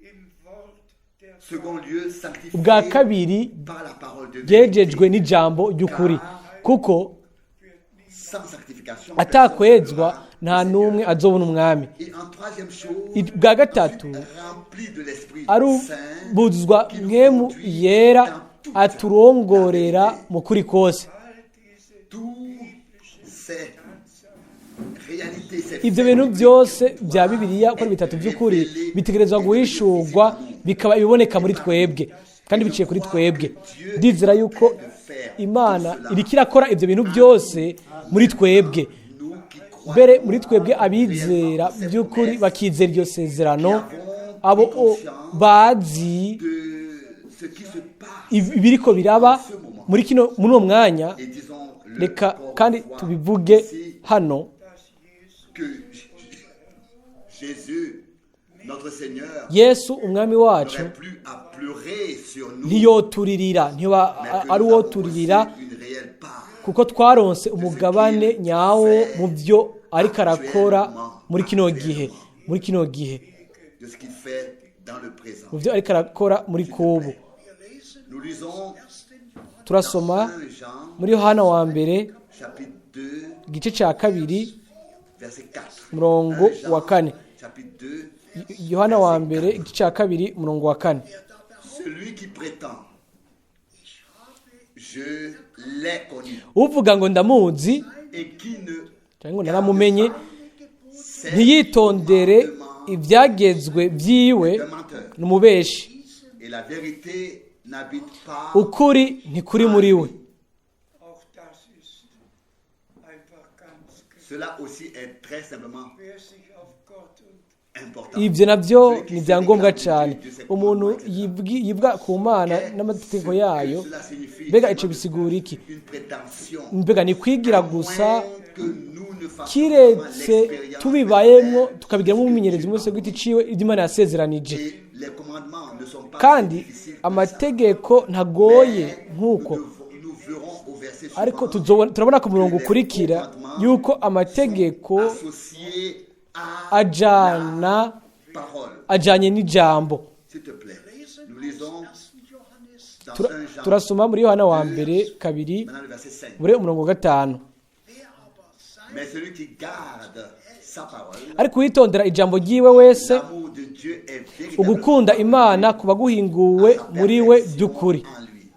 im Wort der second lieu sanctifié Ubwa kabiri par la parole de ryejejwe vérité. n'ijambo ry'ukuri, kuko Sans sanctification, atakwezwa personne ne nta verra le n'umwe Seigneur. azobona umwami. Et en troisième chose, Ubwa gatatu, ensuite, rempli de l'Esprit ari Saint, buzuzwa qui nous mwemu conduit yera dans toute aturongorera la vérité. mu kuri kose. all diese Toutes ces réalités, ces Ibyo faits bintu byose bya Bibiliya uko ari bitatu by'ukuri bitegerezwa guhishurwa, bikaba ibiboneka muri twebwe kandi biciye kuri twebwe. Ndizera yuko Imana iriko irakora ibyo bintu byose muri twebwe, nous qui croyons mbere muri twebwe abizera by'ukuri, bakizera iryo sezerano, abo bazi de ce qui se passe ibiriko biraba muri kino, muri uwo mwanya. et disons-le Reka encore une kandi fois tubivuge ici, hano que Jésus, notre Seigneur, Yesu umwami wacu n'aurait plus à pleurer sur nous, ntiyoturirira, ntiba mais que ari nous uwo avons turirira, reçu une réelle part kuko twaronse umugabane nyawo mu byo ariko arakora muri kino gihe, muri kino gihe, de ce qu'il fait dans le présent. mu byo ariko arakora muri kubu. Nous lisons Turasoma dans 1 Jean, muri Yohana wa mbere, chapitre 2, igice cya kabiri, verset 4. umurongo 1 Jean, wa kane. chapitre 2, Yohana wa mbere, igice cya kabiri, umurongo wa kane. Celui qui prétend, je l'ai connu, Uvuga ngo ndamuzi et qui ne cyangwa ngo naramumenye, sait ntiyitondere commandement ibyagezwe byiwe, d'un menteur. ni umubeshi, Et la vérité n'habite pas ukuri ntikuri muri we. Auch das ist einfach ganz klar. Cela aussi est très simplement Wer sich auf Gott und important. Ibyo nabyo Celui qui ni se ibyangombwa déclare de cyane. Dieu, Dieu sait Umuntu comment, etc. yibwa ku Mana Qu'est-ce n'amategeko que yayo, cela signifie? mbega icyo bisigura iki? Une prétention. Mbega ni kwigira gusa, Moins que nous ne fassions kiretse l'expérience tubibayemo personnelle tukabigiramo umwimenyerezo umwe wese ku giti ciwe ibyo Imana yasezeranije. Et les commandements ne sont pas Kandi si difficiles que ça. amategeko ntagoye Mais nk'uko, nous verrons au verset ariko suivant turabona ku murongo que les ukurikira commandements yuko amategeko sont associés à ajana la parole. ajanye n'ijambo. S'il te plaît, nous lisons dans 1 Jean, Turasoma muri Yohana wa mbere kabiri, maintenant le verset 5. bure umurongo wa gatanu. Mais celui qui garde sa parole, Ariko uwitondera ijambo ryiwe wese, l'amour de Dieu est véritablement ugukunda Imana kuba guhinguwe à sa muri we perfection by'ukuri. en lui.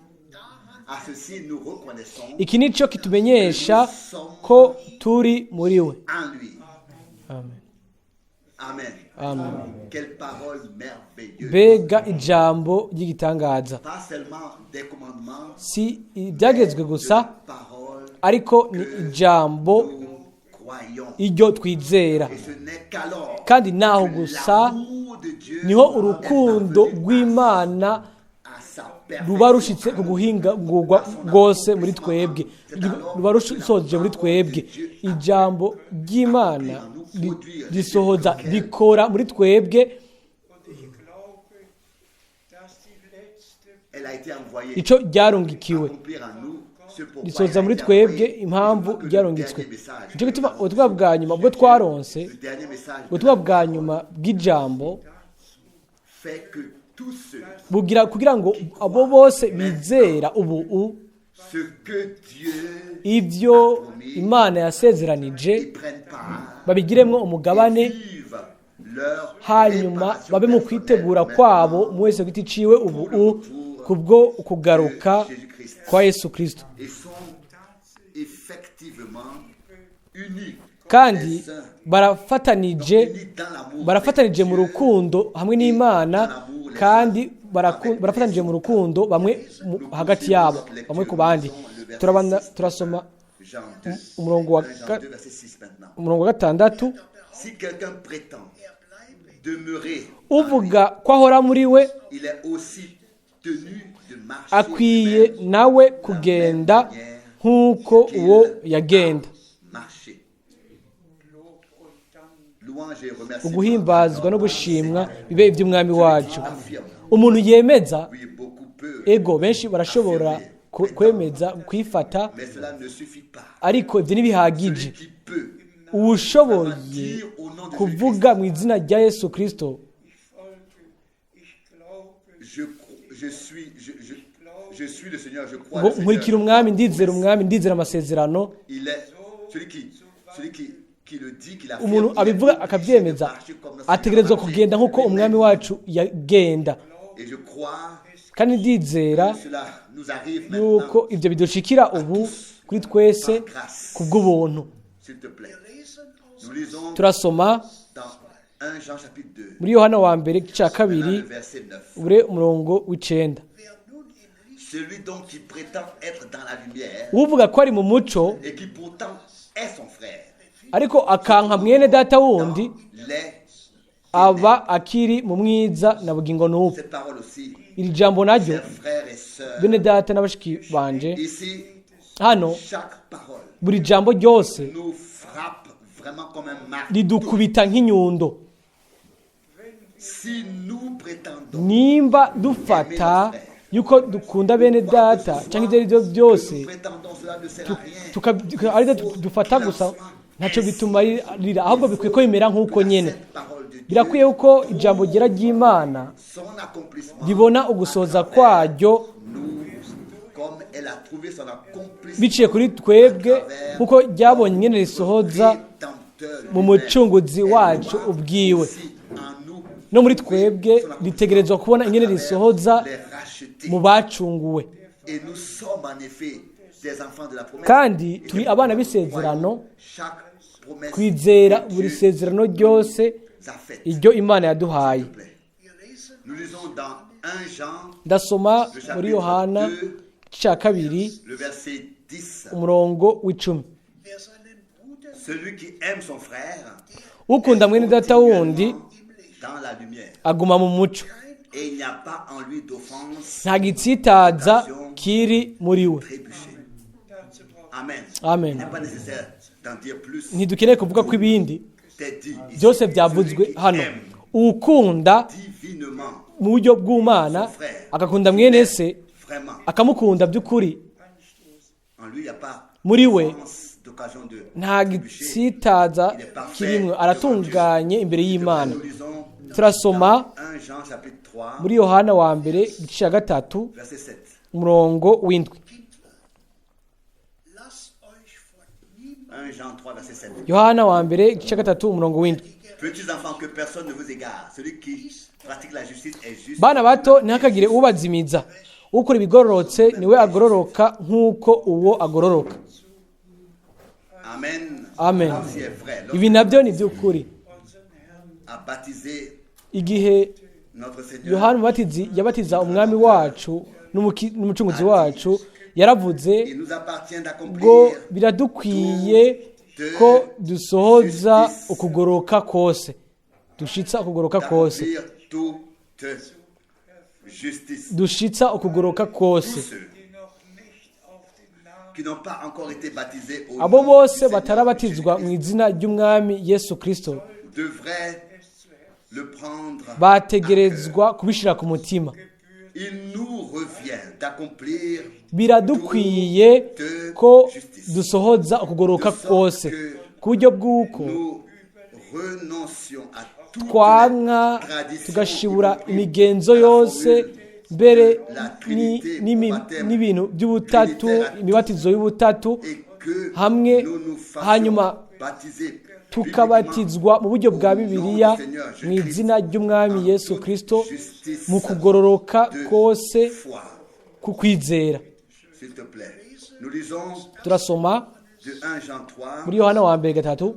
À ceci, nous reconnaissons Iki ni cyo kitumenyesha ko turi muri we. en lui. Amen. Amen. Amen. Quelle parole merveilleuse. Mbega ijambo ry'igitangaza! Pas seulement des commandements, Si ibyagezwe de gusa, la parole ariko ni ijambo nous croyons. iryo twizera. Et ce n'est qu'alors Kandi naho que gusa l'amour de Dieu niho est urukundo parvenu rw'Imana à sa ruba perfection. rushitse ku guhingurwa rwose muri twebwe, ruba rusoje muri twebwe. Ijambo ry'Imana risohoza, rikora muri twebwe Und ich glaube, dass die letzte Elle a été envoyée ico ryarungikiwe, accomplir en nous ce pourquoi risoza elle a muri été twebwe envoyée. impamvu Je crois que le ryarungitswe. dernier message Nico gituma ubutumwa bwa nyuma ubwo twaronse, le dernier message de ubutumwa la bwa nyuma bw'ijambo fait que tous ceux, bugira kugira ngo abo bose bizera ubu ce que Dieu ivyo Imana yasezeranije y prennent part, babigiremwo umugabane, vivent leur hanyuma préparation babe mu personnelle kwitegura kwabo maintenant umwe wese ku giti ciwe ubu kubwo kugaruka kwa Yesu Kristo, et sont effectivement unis kandi les uns, barafatanije, unis dans l'amour barafatanije avec mu Dieu, rukundo hamwe n'Imana, kandi barafatanije mu rukundo bamwe hagati yabo, bamwe ku bandi. Turabana turasoma Jean 2, umurongo wa 1 Jean 2, verset 6 maintenant. umurongo wa gatandatu. Si quelqu'un prétend demeurer, Uvuga ko ahora muri we il est aussi tenu de marcher akwiye de même nawe kugenda nk'uko uwo yagenda. marcher. Lob und Dank Louange et remerciement. Uguhimbazwa no gushimwa bibe iby'Umwami wacu. Affirme. Umuntu yemeza, Oui, beaucoup peuvent, ego benshi barashobora kwemeza kwifata, mais cela ne suffit pas. ariko ibyo ntibihagije. Celui qui peut Uwushoboye kuvuga mu izina rya Yesu Kristo, Ich folge, ich glaube, je, suis, je suis le Seigneur, je crois ngo le Seigneur. nkurikira Umwami, ndizera Umwami, ndizera amasezerano. Il est celui qui le dit, qui l'affirme, Umuntu il est abivuga obligé de akabyemeza marcher comme notre Seigneur ategerezwa marchait kugenda nk'uko lui-même. Umwami wacu yagenda. Et je crois Kandi ndizera que cela nous arrive yuko maintenant, ibyo bidushikira ubu kuri twese kubw'ubuntu. s'il te plaît. Nous lisons Turasoma dans 1 Jean chapitre 2, muri Yohana wa mbere igice cya kabiri, maintenant le verset 9. ure umurongo w'icenda. Celui donc qui prétend être dans la lumière Uvuga ko ari mu muco et qui pourtant est son frère, ariko akanka mwene data wundi, dans les aba akiri mu mwiza na bugingo n'ubu. Cette parole aussi, Iri jambo naryo, chers frères et sœurs, bene data na bashiki banje, ici, hano chaque parole buri jambo ryose nous frappe vraiment comme un marteau. ridukubita nk'inyundo. Si nous prétendons Nimba dufata yuko dukunda bene data cyangwa ibyo ari byo byose, nous prétendons, cela ne sert à rien. Aribyo dufata gusa, ntacyo bitumarira, ahubwo bikwiye ko bimera nk'uko nyene. Cette parole de Dieu, Birakwiye ko ijambo ryera ry'Imana son accomplissement, ribona ugusohoza kwaryo nous, comme elle a trouvé son accomplissement biciye kuri twebwe nk'uko ryabonye ingene risohoza Rédempteur mu lui-même. mucunguzi Elle wacu doit ubwiwe. aussi en nous No muri twebwe ritegerezwa kubona ingene risohoza les racheter. mu bacunguwe. Et nous sommes en effet des enfants de la promesse. Kandi Et turi c'est abana pourquoi b'isezerano, chaque promesse twizera que buri Dieu sezerano ryose nous a faite. iryo Imana yaduhaye. S'il te plaît. Nous lisons dans 1 Jean, Ndasoma le muri chapitre Yohana 2, cya kabiri, le verset 10. umurongo w'icumi. Celui qui aime son frère Ukunda mwene data wundi dans la lumière. aguma mu muco, Et il n'y a pas en lui d'offense nta gitsitaza kiri muri we. trébuchée. Amen. Amen. Il n'est pas nécessaire d'en dire plus. Ntidukeneye kuvuga ko ibindi C'est dit ici. byose byavuzwe Celui qui hano. aime Ukunda divinement, mu buryo bw'Umana agakunda mwene se, vraiment, akamukunda by'ukuri, en lui, il n'y a pas muri we d'offense, d'occasion de nta trébucher. gitsitaza Il est parfait kirimwe, devant Dieu. aratunganye imbere y'Imana. Nous lisons Turasoma dans 1 Jean chapitre 3, muri Yohana wa mbere igice cya gatatu, verset 7. umurongo w'indwi. 1 1 Jean 3, verset 7. Yohana wa mbere igice 3 umurongo w'7. Petits enfants, que personne ne vous égare. Celui qui pratique la justice est juste. Bana bato, ntihakagire ubazimiza. Ukora ibigororotse niwe agororoka nk'uko uwo agororoka. Amen. Amen. Ceci est vrai. Ibi nabyo ni by'ukuri. A baptisé Igihe notre Seigneur. Yohana Umubatizi yabatiza umwami wacu n'umucunguzi wacu, yaravuze Il nous appartient ngo d'accomplir biradukwiye ko dusohoza ukugoroka kose, dushitsa ukugoroka kose, d'accomplir toute justice. dushitsa ukugoroka kose. Tous ceux die noch nicht auf den Namen qui n'ont pas encore été baptisés au Abo nom du bose Seigneur batarabatizwa mu Jésus-Christ izina ry'umwami Yesu Kristo devraient le prendre à cœur. bategerezwa kubishira ku mutima. Il nous revient d'accomplir Biradukwiye ko dusohoza ukugoroka kose ku buryo bw'uko nous renoncions à toutes twanka les traditions, tugashibura y compris imigenzo à la yose, formule mbere de la Trinité au baptême n'ibintu by'ubutatu, trinitaire à imibatizo y'ubutatu, et que hamwe nous nous fassions hanyuma baptiser tukabatizwa mu buryo bwa publiquement au nom Bibiliya du Seigneur mu Jésus-Christ izina ry'umwami en Yesu toute Kristo justice mu kugororoka de kose foi. kukwizera. S'il te plaît. Nous lisons Turasoma de 1 Jean 3, muri Yohana wa mbere 3,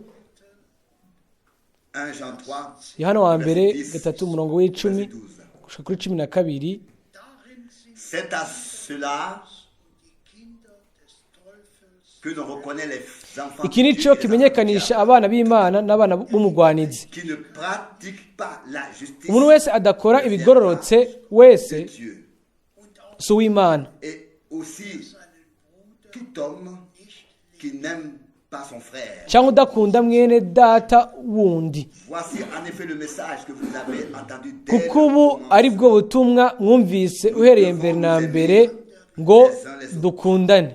1 Jean 3, Yohana wa mbere verset 10, 3 umurongo w'10 verset 12. gushika kuri 12. C'est à cela que l'on reconnaît les enfants Iki de ni Dieu cyo et les enfants du kimenyekanisha diable, abana b'Imana n'abana b'umugwanizi. qui ne pratiquent pas la justice Umuntu wese adakora ne vient ibigororotse pas wese de Dieu. si uw'Imana, Et aussi tout homme qui n'aime pas son frère. cyangwa udakunda mwene data wundi. Voici en effet le message que vous avez entendu dès Kuko le ubu ari commencement. bwo butumwa mwumvise uhereye mbere na mbere, ngo dukundane,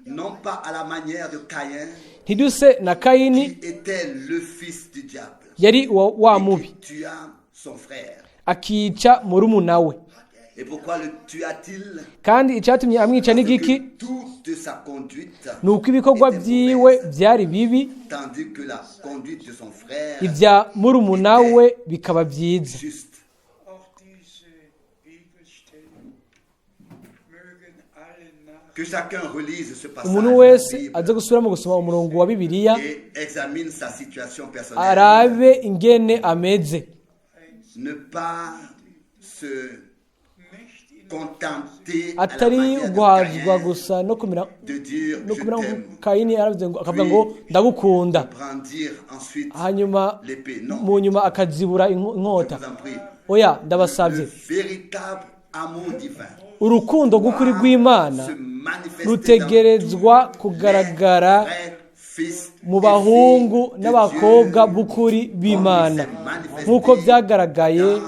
Non pas à la manière de Caïn, ntiduse na Kayini qui était le fils du diable, yari wa et mubi qui tua son frère. akica murumuna we. Et pourquoi le tua-t-il? Kandi icyatumye amwica Parce n'igiki? que toute sa conduite Ni uko ibikorwa était byiwe mauvaise, byari bibi, tandis que la conduite de son frère ibya murumuna we bikaba byiza. juste. Auch diese Bibelstellen mögen alle nach Que chacun relise ce passage Umuntu de la wese Bible aze gusubiramo gusoma umurongo wa Bibiliya, et examine sa situation personnelle. arabe ingene ameze, Ne pas se nicht in contenter à la atari manière de guhazwa Caïn gusa no kumera de dire no je kumera t'aime, nka Kayini yaravuze ngo, akavuga ngo ndagukunda, brandir ensuite hanyuma l'épée. Non, mu nyuma akazibura je inkota. vous en prie. Oya, Le ndabasabye, véritable amour divin urukundo rw'ukuri rw'Imana se manifester dans rutegerezwa tous kugaragara les vrais fils mu et bahungu filles de n'abakobwa Dieu, b'ukuri comme b'Imana, il s'est manifesté nk'uko byagaragaye dans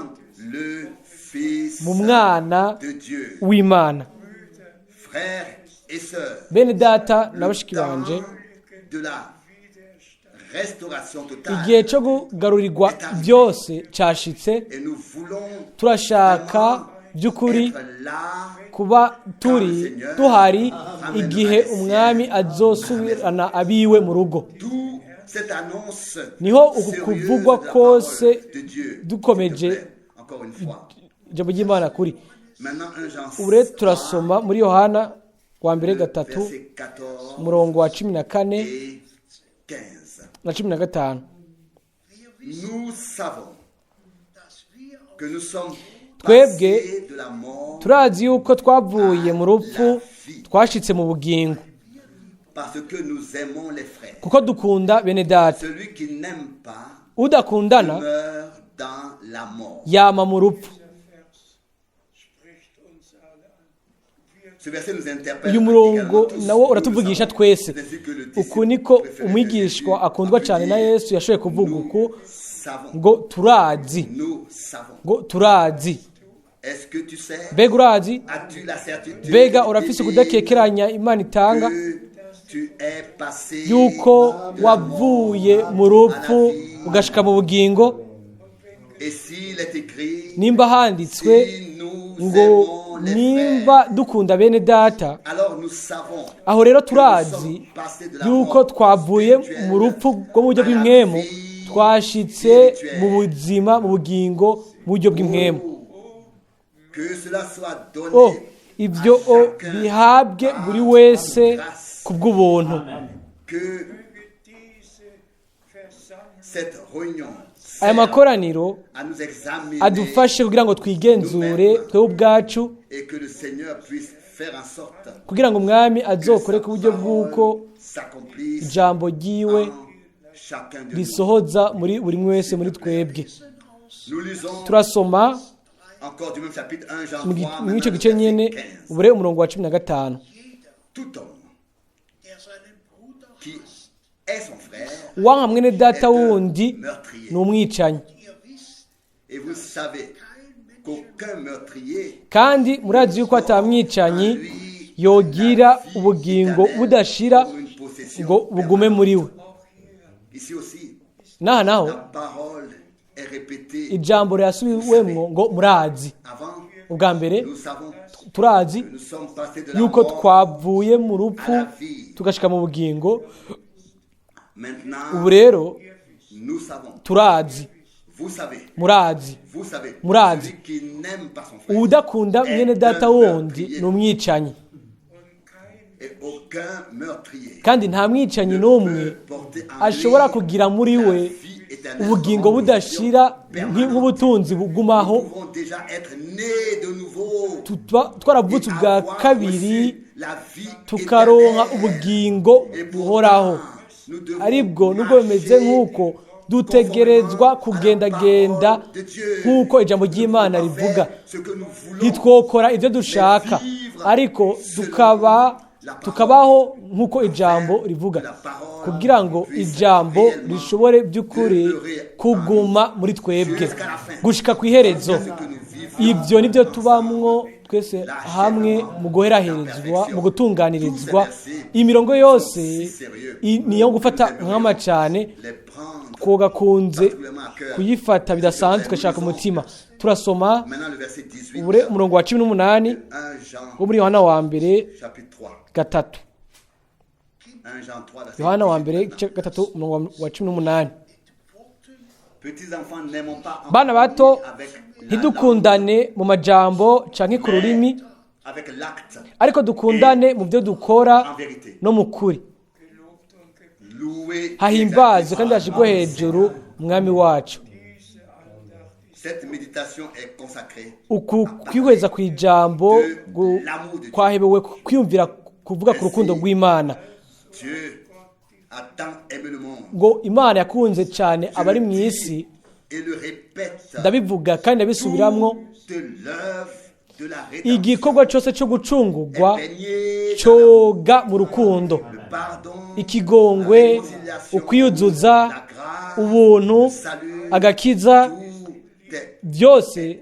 le Fils mu mwana de Dieu. w'Imana. Frères et sœurs, Bene data na le bashiki banje, temps de la restauration totale igihe cyo kugarurirwa byose cyashitse. et nous voulons Turashaka by'ukuri être là kuba turi duhari igihe umwami azosubirana abiwe mu rugo. D'où cette annonce Niho uku sérieuse kuvugwa de la kose parole de Dieu. dukomeje S'il te plaît, encore une fois. ijambo ry'Imana kuri. Maintenant, 1 Jean Ubu rero turasoma muri Yohana wa mbere 3, 3 verset 14 umurongo wa 14 et 15. na 15. Nous savons que nous sommes Twebwe passés de la mort turazi yuko twavuye mu rupfu twashitse mu bugingo, parce que nous aimons les frères. kuko dukunda bene data. Celui qui n'aime pas Udakundana meurt dans la mort. yama mu rupfu. Vers spricht uns alle an. Wir Ce verset nous interpelle Uyu murongo également tous. nawo Nous le uratuvugisha savons. twese. C'est ainsi que le Uku disciple niko préféré de umwigishwa Jésus akundwa a pu cyane na dire, Yesu yashoboye kuvuga Nous uku savons. ngo turazi, Nous savons. ngo turazi. Est-ce que tu sais? Mbega urazi? As-tu la certitude Mbega urafise divine kudakekeranya Imana itanga que tu es passé yuko de la mort wavuye mu rupfu à la vie? ugashika mu bugingo? Et s'il est écrit, Nimba handitswe si nous ngo aimons Nimba dukunda bene data, aho rero turazi yuko twavuye mu rupfu rwo mu buryo bw'impwemu twashitse mu buzima, mu bugingo, mu buryo bw'impwemu. O ibyo o bihabwe buri wese ku bw'ubuntu. Aya makoraniro adufashe kugira ngo twigenzure twebwe ubwacu, kugira ngo umwami azokore ku buryo bw'uko ijambo ryiwe risohoza muri buri wese muri twebwe. Turasoma muri icyo gice nyine ubure umurongo wa 15. Uwanka mwene data wundi ni umwicanyi, kandi murazi yuko atamwicanyi yogira ubugingo budashira ngo bugume muri we. N'aha naho ijambo rirasubiwemwo ngo murazi. Ubwa mbere turazi yuko twavuye mu rupfu tugashika mu bugingo. Ubu rero turazi, murazi, murazi. Uwudakunda mwene data wundi ni umwicanyi, kandi nta mwicanyi n'umwe ashobora kugira muri we ubugingo budashira nk'ubutunzi bugumaho. Twaravutse ubwa kabiri tukaronka ubugingo buhoraho, aribwo nubwo bimeze nk'uko dutegerezwa kugendagenda nk'uko ijambo ry'Imana rivuga. Ntitwokora ibyo dushaka, ariko tukabaho nk'uko ijambo rivuga, kugira ngo ijambo rishobore by'ukuri kuguma muri twebwe gushika ku iherezo. Ibyo nibyo tubamwo twese hamwe mu guheraherezwa, mu gutunganirizwa. Imirongo yose niyo gufata nkama cyane, twogakunze kuyifata bidasanzwe tugashaka umutima. Turasoma ubure umurongo wa 18 wo muri Yohana wa mbere 3. Yohana wa mbere 3 umurongo wa 18. Bana bato, ntidukundane mu majambo canke ku rurimi, ariko dukundane mu byo dukora no mu kuri. Hahimbazwe kandi hashigwe hejuru umwami wacu. Uku kwihweza ku ijambo kwahebewe kwiyumvira kuvuga ku rukundo rw'Imana. Ngo Imana yakunze cyane abari mu isi, ndabivuga kandi ndabisubiramwo, igikorwa cyose cyo gucungurwa coga mu rukundo, ikigongwe, ukwiyuzuza, ubuntu, agakiza, byose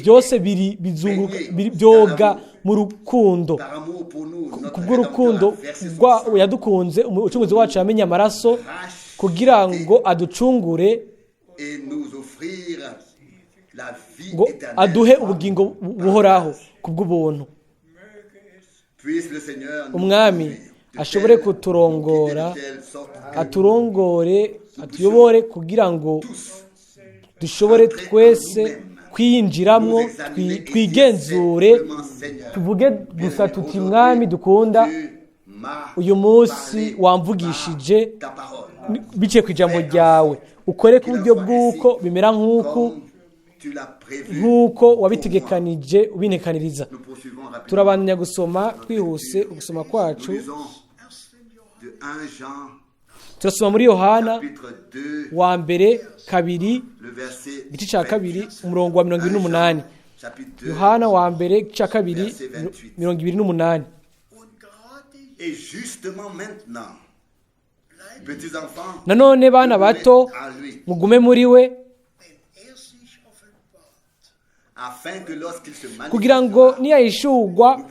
byose biri bizunguruka byoga mu rukundo. Kubw'urukundo yadukunze umucunguzi wacu yamenye amaraso kugira ngo aducungure, ngo aduhe ubugingo buhoraho kubw'ubuntu. Umwami ashobore kuturongora, aturongore, atuyobore kugira ngo dushobore twese kwiyinjiramwo, twigenzure, tuvuge gusa tuti mwami dukunda, uyu munsi wamvugishije biciye ku ijambo ryawe, ukore ku buryo bw'uko bimera nk'uku nk'uko wabitegekanije ubintekaniriza. Turabandanya gusoma twihuse ugusoma kwacu. Turasoma muri Yohana wa mbere 2 igice cya 2 umurongo wa 28. Yohana wa mbere igice cya 2 28. Nanone bana bato, mugume muri we, kugira ngo niyahishurwa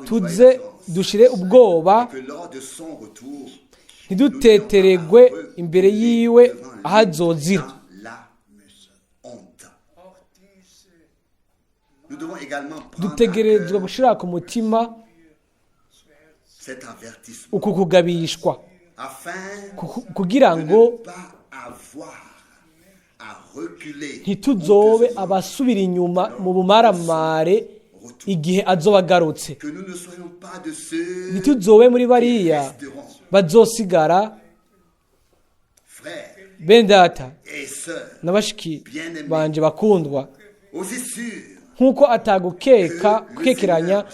tuze dushire ubwoba, ntiduteteregwe imbere yiwe ahazozira. Nous devons également prendre à Dutegerezwa cœur gushira ku mutima cet avertissement uku kugabishwa afin kugira de ngo ne pas avoir à reculer ntituzobe honteusement, abasubira inyuma mu bumaramare igihe azoba agarutse. Que nous ne soyons pas de ceux Ntituzobe muri qui bariya resteront, bazosigara. Frères Bene data et sœurs, na bashiki banje bakundwa, aussi sûr nk'uko atagukeka gukekeranya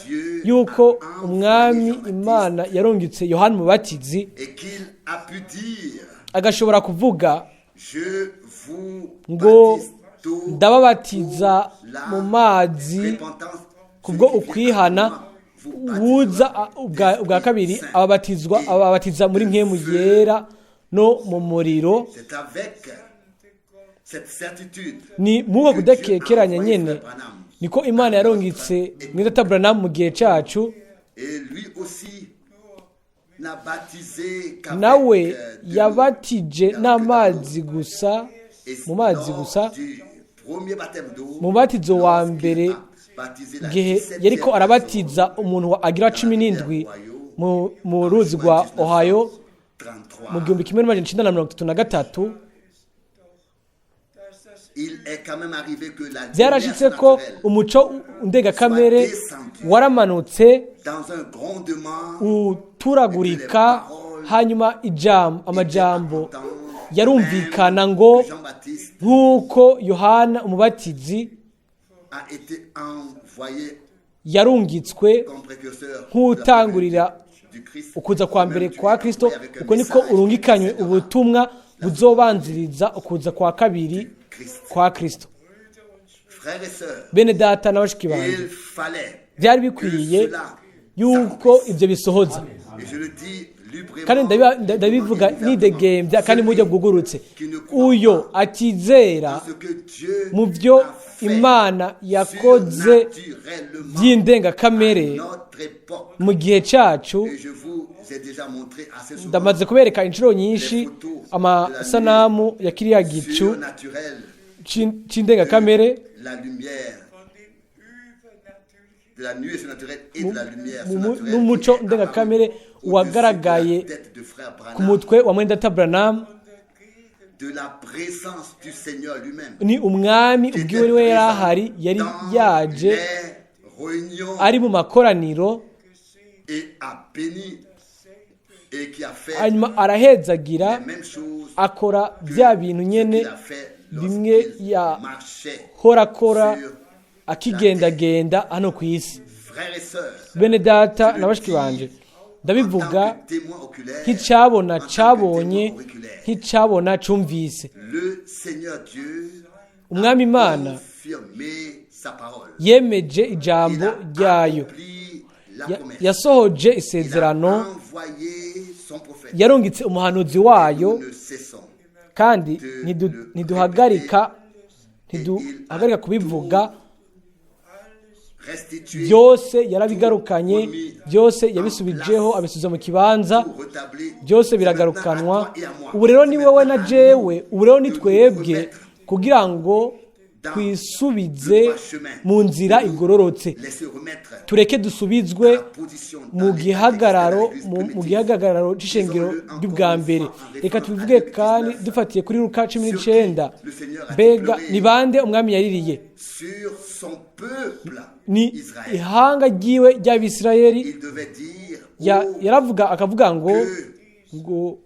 yuko umwami Imana yarungitse Yohani Mubatizi, et qu'il a pu dire: agashobora kuvuga Je vous ngo baptise d'eau ndababatiza pour la mu mazi repentance. kubwo Celui qui vient ukwihana, après moi vous wuza baptisera ubwa d'Esprit kabiri Saint ababatizwa et ababatiza muri de nkemu feu. yera no mu muriro. C'est avec cette certitude Ni mwuko que Dieu a kudakekeranya envoyé nyene Frère Branham niko Imana yarungitse mwidata Branham mu gihe cacu. Et lui aussi n'a baptisé qu'avec Nawe de l'eau. yabatije n'amazi gusa, Et mu mazi lors gusa. du premier baptême d'eau, Mu batizo wa lorsqu'il mbere, a baptisé la gihe 17e yariko arabatiza umuntu wa agira 17 mu ruzi rwa Ohio 1933, mu 1933, dass das il est quand même arrivé que la byarashitse lumière ko surnaturelle, umuco ndengakamere waramanutse dans un grondement, uturagurika, hanyuma ijambo amajambo yarumvikana ngo même Jean-Baptiste nk'uko Yohana Umubatizi a été envoyé yarungitswe comme précurseur nk'utangurira du Christ. ukuza kwa mbere Même tu kwa es Kristo, envoyé avec un uko niko message urungikanywe qui précédera ubutumwa buzobanziriza ukuza kwa kabiri Christ. kwa Kristo. Frères et sœurs, Bene data na bashiki banje, il fallait byari que bikwiye cela yuko s'accomplisse. ibyo bisohoza. Et je le dis librement, Kandi ndabivuga librement et nidegembya kandi mu buryo ouvertement. bwugurutse, Qui ne croit uyo pas atizera dans ce que Dieu mu byo a fait Imana yakoze surnaturellement by'indengakamere à notre époque. mu gihe cyacu. Et je vous ai déjà montré assez souvent Ndamaze kubereka inshuro nyinshi amasanamu ya kiriya gicu surnaturel c'indengakamere, la lumière von dem übernatürlichen de la nuée surnaturelle et de la lumière surnaturelle n'umuco qui est apparue ndengakamere au-dessus de la wagaragaye tête de frère ku Branham, mutwe wa mwendata Branham. de la présence du Seigneur lui-même Ni umwami qui était ubwiwe niwe yari présent ahari, yari dans yaje les réunions ari mu makoraniro, et a béni et qui a fait hanyuma arahezagira, les mêmes choses akora que bya bintu ce nyene qu'il a fait bimwe lorsqu'il yahora marchait akora sur akigendagenda hano ku isi. Frères et sœurs, Bene data je na le bashiki dis banje, en ndabivuga tant que témoin oculaire, nk'icyabona en tant que cabonye, témoin auriculaire. nk'icyabona cumvise. Le Seigneur Dieu Umwami a Imana confirmé sa parole. yemeje Il ijambo a ryayo. accompli la promesse. Yasohoje Il a isezerano, envoyé son prophète. yarungitse umuhanuzi wayo, Nous ne cessons. kandi ntiduhagarika kubivuga. Restitué, Byose yarabigarukanye, byose yabisubijeho, abisubiza mu kibanza, tout rétabli. byose C'est biragarukanwa. maintenant à toi et à moi. Ubu rero C'est ni wowe na maintenant à jewe, nous ubu rero ni de nous twebwe remettre kugira ngo dans twisubize le droit chemin. mu nzira De nous igororotse, laisser remettre tureke dusubizwe à la position dans mu l'état gihagararo d'Église mu primitive. gihagararo c'ishengero ry'ubwa mbere. Reka tubivuge kandi dufatiye kuri Luka 19. Mbega ni bande umwami yaririye? Sur son peuple Ni Israël. ihanga ryiwe ry'Abisirayeli. Il devait dire: Oh, Yaravuga akavuga ngo que ngo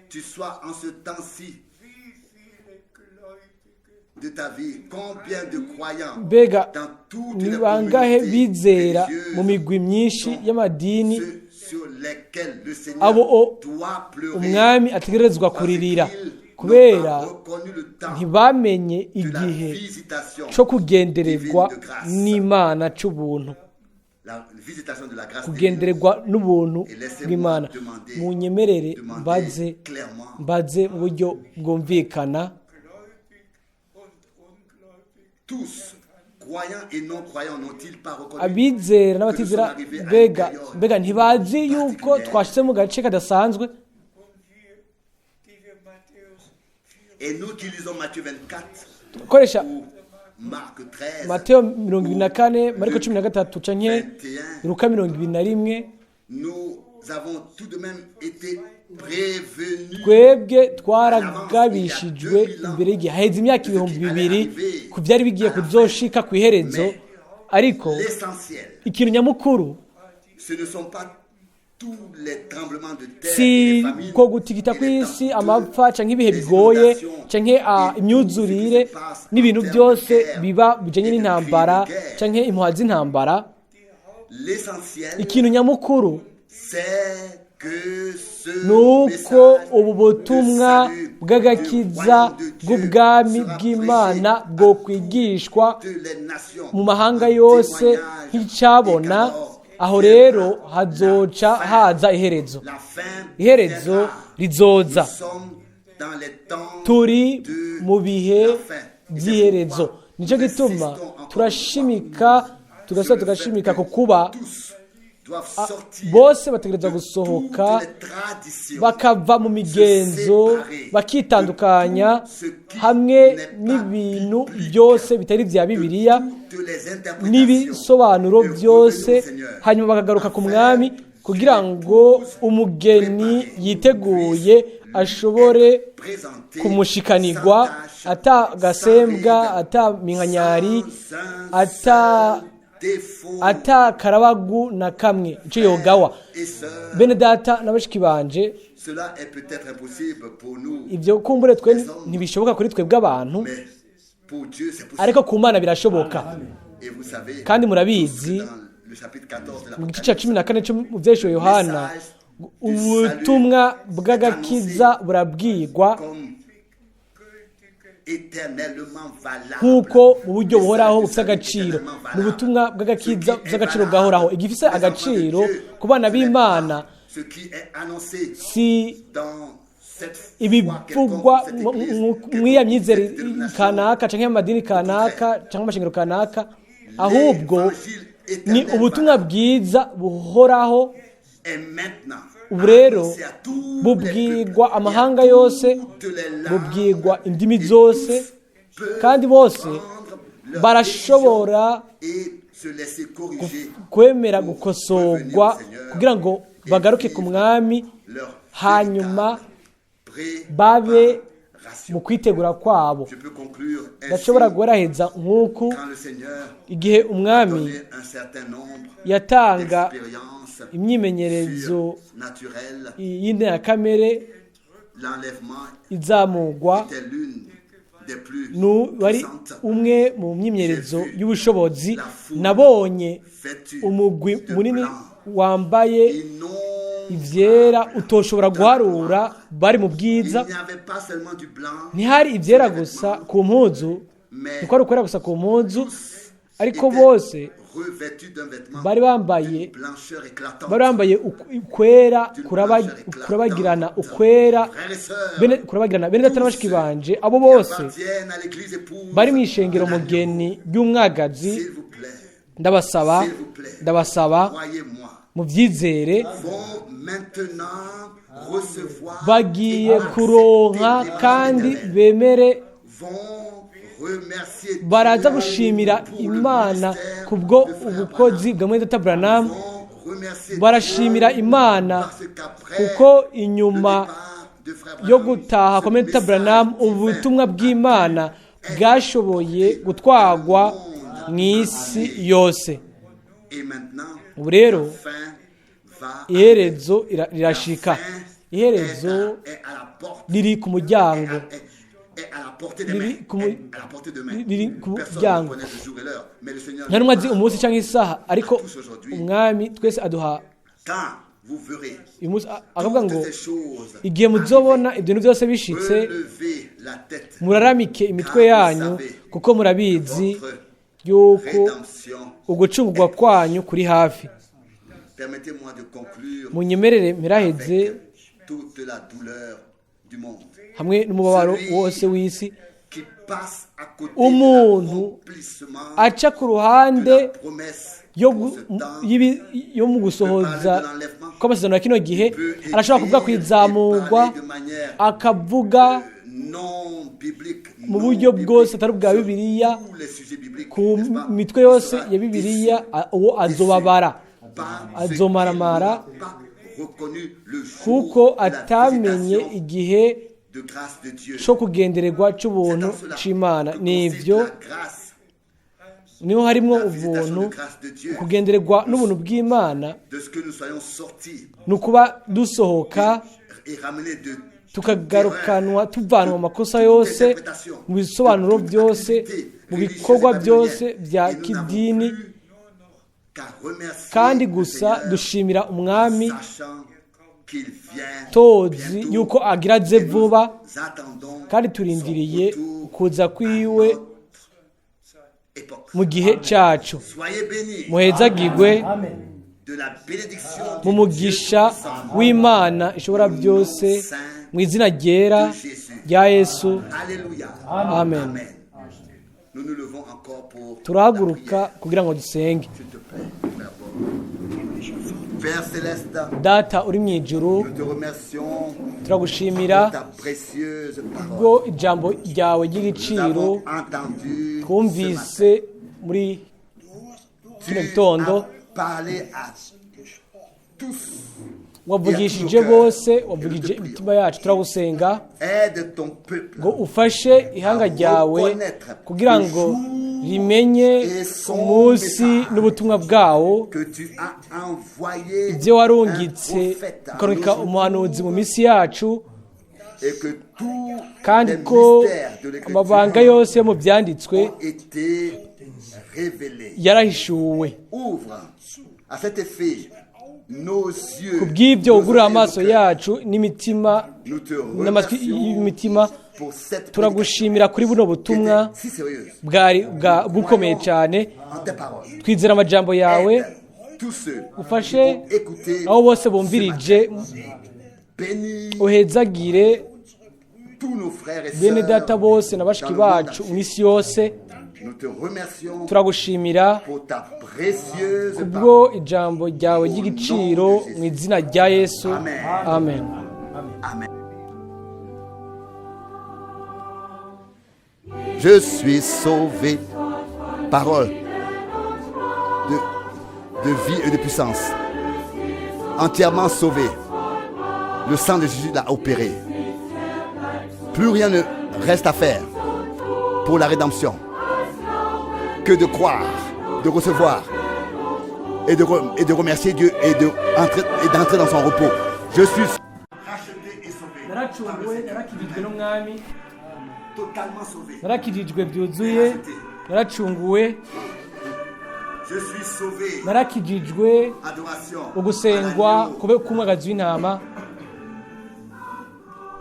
tu sois en ce temps-ci Wie viele Gläubige de ta vie, combien de croyants mbega dans toutes ni les bangahe communautés bizera mu religieuses migwi myinshi sont y'amadini ceux sur lesquels le Seigneur abo doit pleurer umwami ategerezwa parce kuririra qu'ils n'ont kubera pas reconnu le temps ntibamenye de la igihe visitation co kugendererwa divine de grâce. n'Imana c'ubuntu, La visitation de la grâce divine. kugendererwa n'ubuntu Et laissez-moi bw'Imana. demander, Munyemerere demander mbaze, clairement, mbaze mu buryo bwumvikana, gläubig und ungläubig tous, croyants et non-croyants, n'ont-ils pas reconnu abizera que nous n'abatizera, sommes arrivés à une mbega période mbega ntibazi yuko particulière? twashitse mu gace kadasanzwe? Und wir, die wir Matthäus 4 Et nous qui lisons Matthieu 24 Dukoresha ou Marc 13, Mateo 24, Mariko 13 canke Luka 21, nous avons tout de même été prévenus twebwe twaragabishijwe imbere y'igihe, haheze imyaka 2000 ku byari bigiye kuzoshika ku iherezo. Ariko l'essentiel. ikintu nyamukuru Ce ne sont pas tous les tremblements de terre, et si les famines, ko gutigita et les kw'isi, temps amapfa canke ibihe les bigoye inondations, canke et tout ce imyuzurire qui se passe n'ibintu en termes byose de guerre biba bijanye et de n'intambara cris de guerre. canke impuha z'intambara. L'essentiel, Ikintu nyamukuru c'est que ce nuko message ubu butumwa de salut bw'agakiza du royaume de Dieu bw'ubwami sera bw'Imana prêché à bwo kwigishwa toutes les nations mu mahanga en yose témoignage nk'icabona, et qu'alors aho viendra rero hazoca la fin. haza iherezo. La fin Iherezo viendra. rizoza. Nous sommes dans les temps Turi de mu bihe la fin. Et c'est by'iherezo. pourquoi Nicyo nous gituma insistons encore turashimika, une fois tugasubira sur le tugashimika fait ku kuba que tous doivent sortir bose bategerezwa de gusohoka toutes les traditions, bakava mu migenzo, bakitandukanya hamwe n'ibintu byose bitari bya Bibiliya toutes les interprétations, n'ibisobanuro et byose, revenir au Seigneur, hanyuma bakagaruka ku mwami kugira ngo umugeni yiteguye ashobore présenté kumushikanirwa sans tache, ata gasembwa, sans ride, ata minkanyari, sans un ata seul défaut. ata karabagu na kamwe icyo yogawa. Et sœurs, Bene data na bashiki banje, cela est peut-être impossible pour nous, ibyo kumbure twe ntibishoboka kuri twebwe abantu, mais pour Dieu c'est possible. ariko ku Mana birashoboka. Et vous savez, Kandi murabizi dans le chapitre 14 de mu gice cya l'Apocalypse, 14 cyo mu byesho Yohana, ubutumwa bw'agakiza burabwirwa comme éternellement valable. nk'uko mu buryo buhoraho Le bufite salut agaciro. éternellement Ni valable. ubutumwa bw'agakiza Ce qui bufite est agaciro valable gahoraho. Igifise pour les enfants de agaciro Dieu, ku bana ce n'est b'Imana pas ce qui est annoncé si dans cette foi ibivugwa quelconque, cette église, mw'iya quelconque, myizere cette dénomination. kanaka canke amadini kanaka canke amashengero kanaka, ahubwo L'évangile ni éternel ubutumwa valable bwiza buhoraho. est maintenant Ubu rero annoncé à tous les bubwirwa peuples et à amahanga yose, toutes les langues, bubwirwa indimi et zose, tous peuvent kandi bose prendre leur barashobora décision et se laisser corriger kwemera pour gukosorwa revenir au Seigneur kugira ngo et bagaruke ku vivre mwami, leur hanyuma véritable babe préparation. mu kwitegura kwabo. Je peux conclure ainsi Ndashobora guheraheza nk'uku: quand le Seigneur igihe umwami donnait un certain nombre yatanga d'expériences imyimenyerezo surnaturelles, y'indengakamere, l'enlèvement izamugwa était l'une des plus wari puissantes. umwe mu myimenyerezo y'ubushobozi. Nabonye Vêtue umugwi de munini blanc, wambaye innombrable. ivyera utoshobora guharura, bari mu bwiza. Il n'y avait pas seulement du blanc, Ntihari ivyera gusa ku mpuzu, mais ntikwari ukwera gusa ku mpuzu, ariko étaient bose revêtus d'un vêtement bari bambaye d'une blancheur éclatante. bari bambaye ukwera D'une blancheur éclatante. kurabagirana, ukwera Frères et sœurs, bene kurabagirana. Bene data na bashiki banje, abo qui bose appartiennent à l'église épouse bari mu ishengero de l'agneau, mugeni ry'umwagazi, s'il vous plaît, ndabasaba, s'il vous plaît, ndabasaba croyez-moi, muvyizere, vont maintenant recevoir bagiye et kuronka accepter kandi l'évangile éternel. bemere, Vont remercier baraza Dieu gushimira pour le Imana ministère kubwo de Frère ubukozi Branham. bwa mwene data Branham. Vont remercier Barashimira Dieu Imana parce qu'après kuko le inyuma départ de Frère yo Branham, gutaha ce kwa mwene data message Branham, divin ubutumwa a bw'Imana bwashoboye gutwagwa mu isi yose. Et maintenant, Ubu rero la fin va iherezo rirashika, La fin iherezo est à la porte. riri ku muryango, Est à la portée des riri mains. ku mu- Est à la portée de mains. riri ku Personne ne muryango. connaît le jour et l'heure, mais le Seigneur Nta nous n'umwe azi parle. umunsi cyangwa isaha, ariko umwami twese aduha Quand vous verrez uyu munsi akavuga ngo toutes ces choses igihe muzobona ibyo bintu byose bishitse, relevez la tête, muraramike imitwe yanyu, kuko murabizi votre yuko rédemption. ugucungurwa kwanyu kuri hafi. Permettez-moi de conclure Munyemerere mpiraheze avec toute la douleur du monde hamwe n'umubabaro wose w'isi. qui passe à côté de Umuntu l'accomplissement aca ku de ruhande la promesse yo pour ce temps yo mu gusohoza kw'amasezerano ya kino gihe, arashobora kuvuga ku izamurwa, parler de manière akavuga mu buryo bwose atari ubwa Bibiliya, ku mitwe yose ya Bibiliya, uwo azobabara, azomaramara, kuko atamenye igihe cyo kugendererwa cy'ubuntu c'Imana. Nivyo niho harimwo ubuntu, kugendererwa n'ubuntu bw'Imana ni ukuba dusohoka tukagarukanwa, tuvanwa mu makosa yose, mu bisobanuro byose, mu bikorwa byose bya kidini, kandi gusa dushimira Umwami tozi yuko agira aze vuba, kandi turindiriye kuza kwiwe mu gihe cyacu. Muhezagirwe mu mugisha w'Imana ishobora byose, mu izina ryera rya Yesu. Amen. Turahaguruka kugira ngo dusenge. Data uri mu ijuru, turagushimira ubwo ijambo ryawe ry'igiciro twumvise muri kino gitondo. Wavugishije bose, wavugije imitima yacu. Turagusenga ngo ufashe ihanga ryawe kugira ngo rimenye umunsi n'ubutumwa bwawo, ibyo warungitse ukarungika umuhanuzi mu minsi yacu, kandi ko amabanga yose yo mu byanditswe yarahishuwe. Kubw'ibyo ugurura amaso yacu n'imitima n'amatwi y'imitima. Turagushimira kuri buno butumwa bwari bukomeye cyane. Twizera amajambo yawe, ufashe abo bose bumvirije, uhezagire bene data bose na bashiki bacu mu isi yose. Turagushimira kubwo ijambo ryawe ry'igiciro, mu izina rya Yesu. Amen. Je suis sauvé. Parole de vie et de puissance. Entièrement sauvé. Le sang de Jésus l'a opéré. Plus rien ne reste à faire pour la rédemption que de croire, de recevoir et de remercier Dieu et d'entrer dans son repos. Je suis racheté et sauvé. Totalement sauvé. Narakijijwe byuzuye, naracunguwe. Je suis sauvé. Narakijijwe. Adoration. Ugusengwa kube kumwagazi w'intama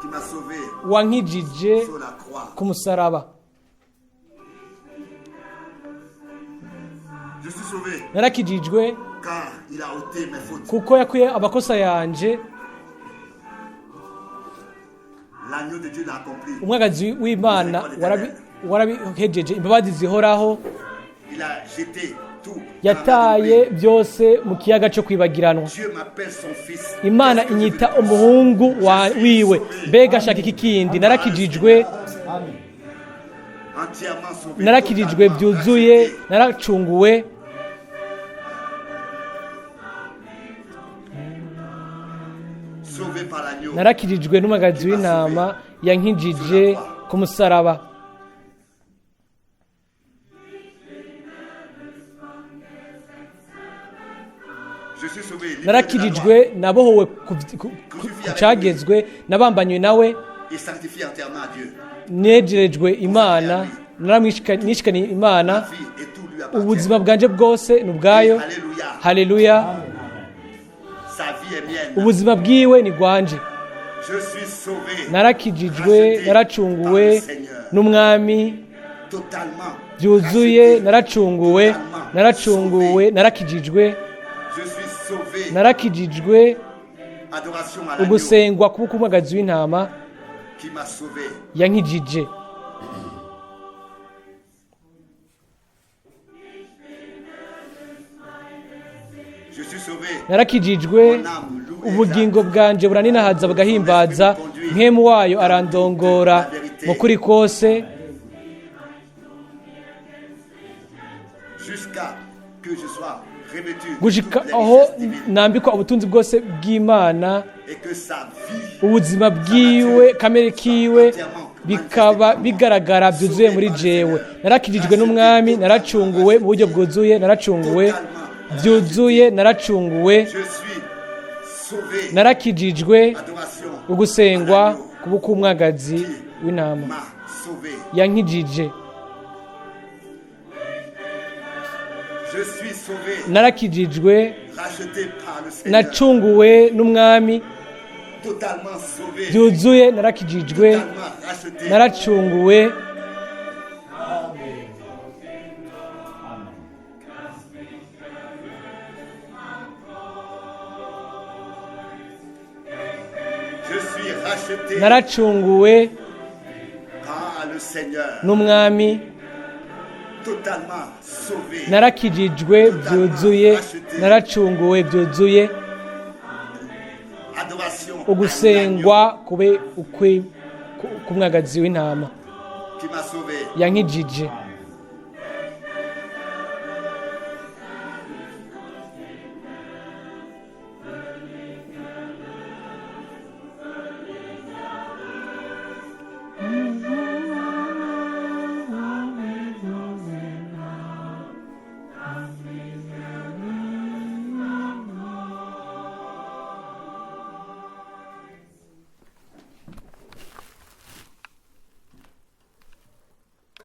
qui m'a sauvé wankijije sur la croix. ku musaraba. Je suis sauvé Narakijijwe car il a ôté mes fautes. kuko yakuye amakosa yanje. L'agneau de Dieu l'a accompli. Umwagazi w'Imana warabihejeje, imbabazi zihoraho. Il a jeté tout. Yataye byose mu kiyaga cyo kwibagiranwa. Dieu m'appelle son fils. Imana inyita umuhungu wiwe. Mbega ashaka iki kindi? Narakijijwe, Entièrement sauvé. narakijijwe byuzuye, naracunguwe. Sauvé par l'agneau. Narakijijwe n'umwagazi w'intama yankijije ku musaraba. Je suis sauvé. Libre de la Narakijijwe, nabohowe ku cyagezwe, nabambanywe nawe, loi et sanctifié entièrement à Dieu. Negerejwe Imana, nishikaniye Imana. Ma vie et tout lui appartient. Ubuzima bwanje bwose ni ubwayo. Alléluia. Haleluya. Sa vie est mienne. Ubuzima bwiwe ni bwanje. Je suis sauvé. Narakijijwe, naracunguwe n'Umwami Totalement. byuzuye. Racheté. Naracunguwe, naracunguwe, narakijijwe. Je suis sauvé. Narakijijwe. Adoration à l'agneau Ugusengwa kuba k'umwagazi w'intama qui m'a sauvé. yankijije. Je suis sauvé. Narakijijwe. Ubugingo bwanje buraninahaza bugahimbaza. Nkemu wayo arandongora vérité, Mu kuri kose, jusqu'à que je sois revêtu de gushika toutes les aho richesses divines nambikwa ubutunzi bwose bw'Imana, et que sa vie ubuzima bwiwe, kamere kiwe bikaba bigaragara byuzuye muri jewe. Narakijijwe n'Umwami, naracunguwe mu buryo bwuzuye, naracunguwe byuzuye, naracunguwe. Je suis sauvé. Narakijijwe. Adoration Ugusengwa à l'agneau kuba k'umwagazi w'intama m'a sauvé. yankijije. Je suis sauvé, Narakijijwe, racheté par le Seigneur, nacunguwe n'Umwami totalement sauvé, byuzuye, narakijijwe, totalement racheté. naracunguwe. Je suis racheté Naracunguwe par le Seigneur, n'Umwami, totalement sauvé. Narakijijwe byuzuye, naracunguwe byuzuye. Adoration à l'agneau Ugusengwa kube ukwe k'umwagazi w'intama qui m'a sauvé. yankijije.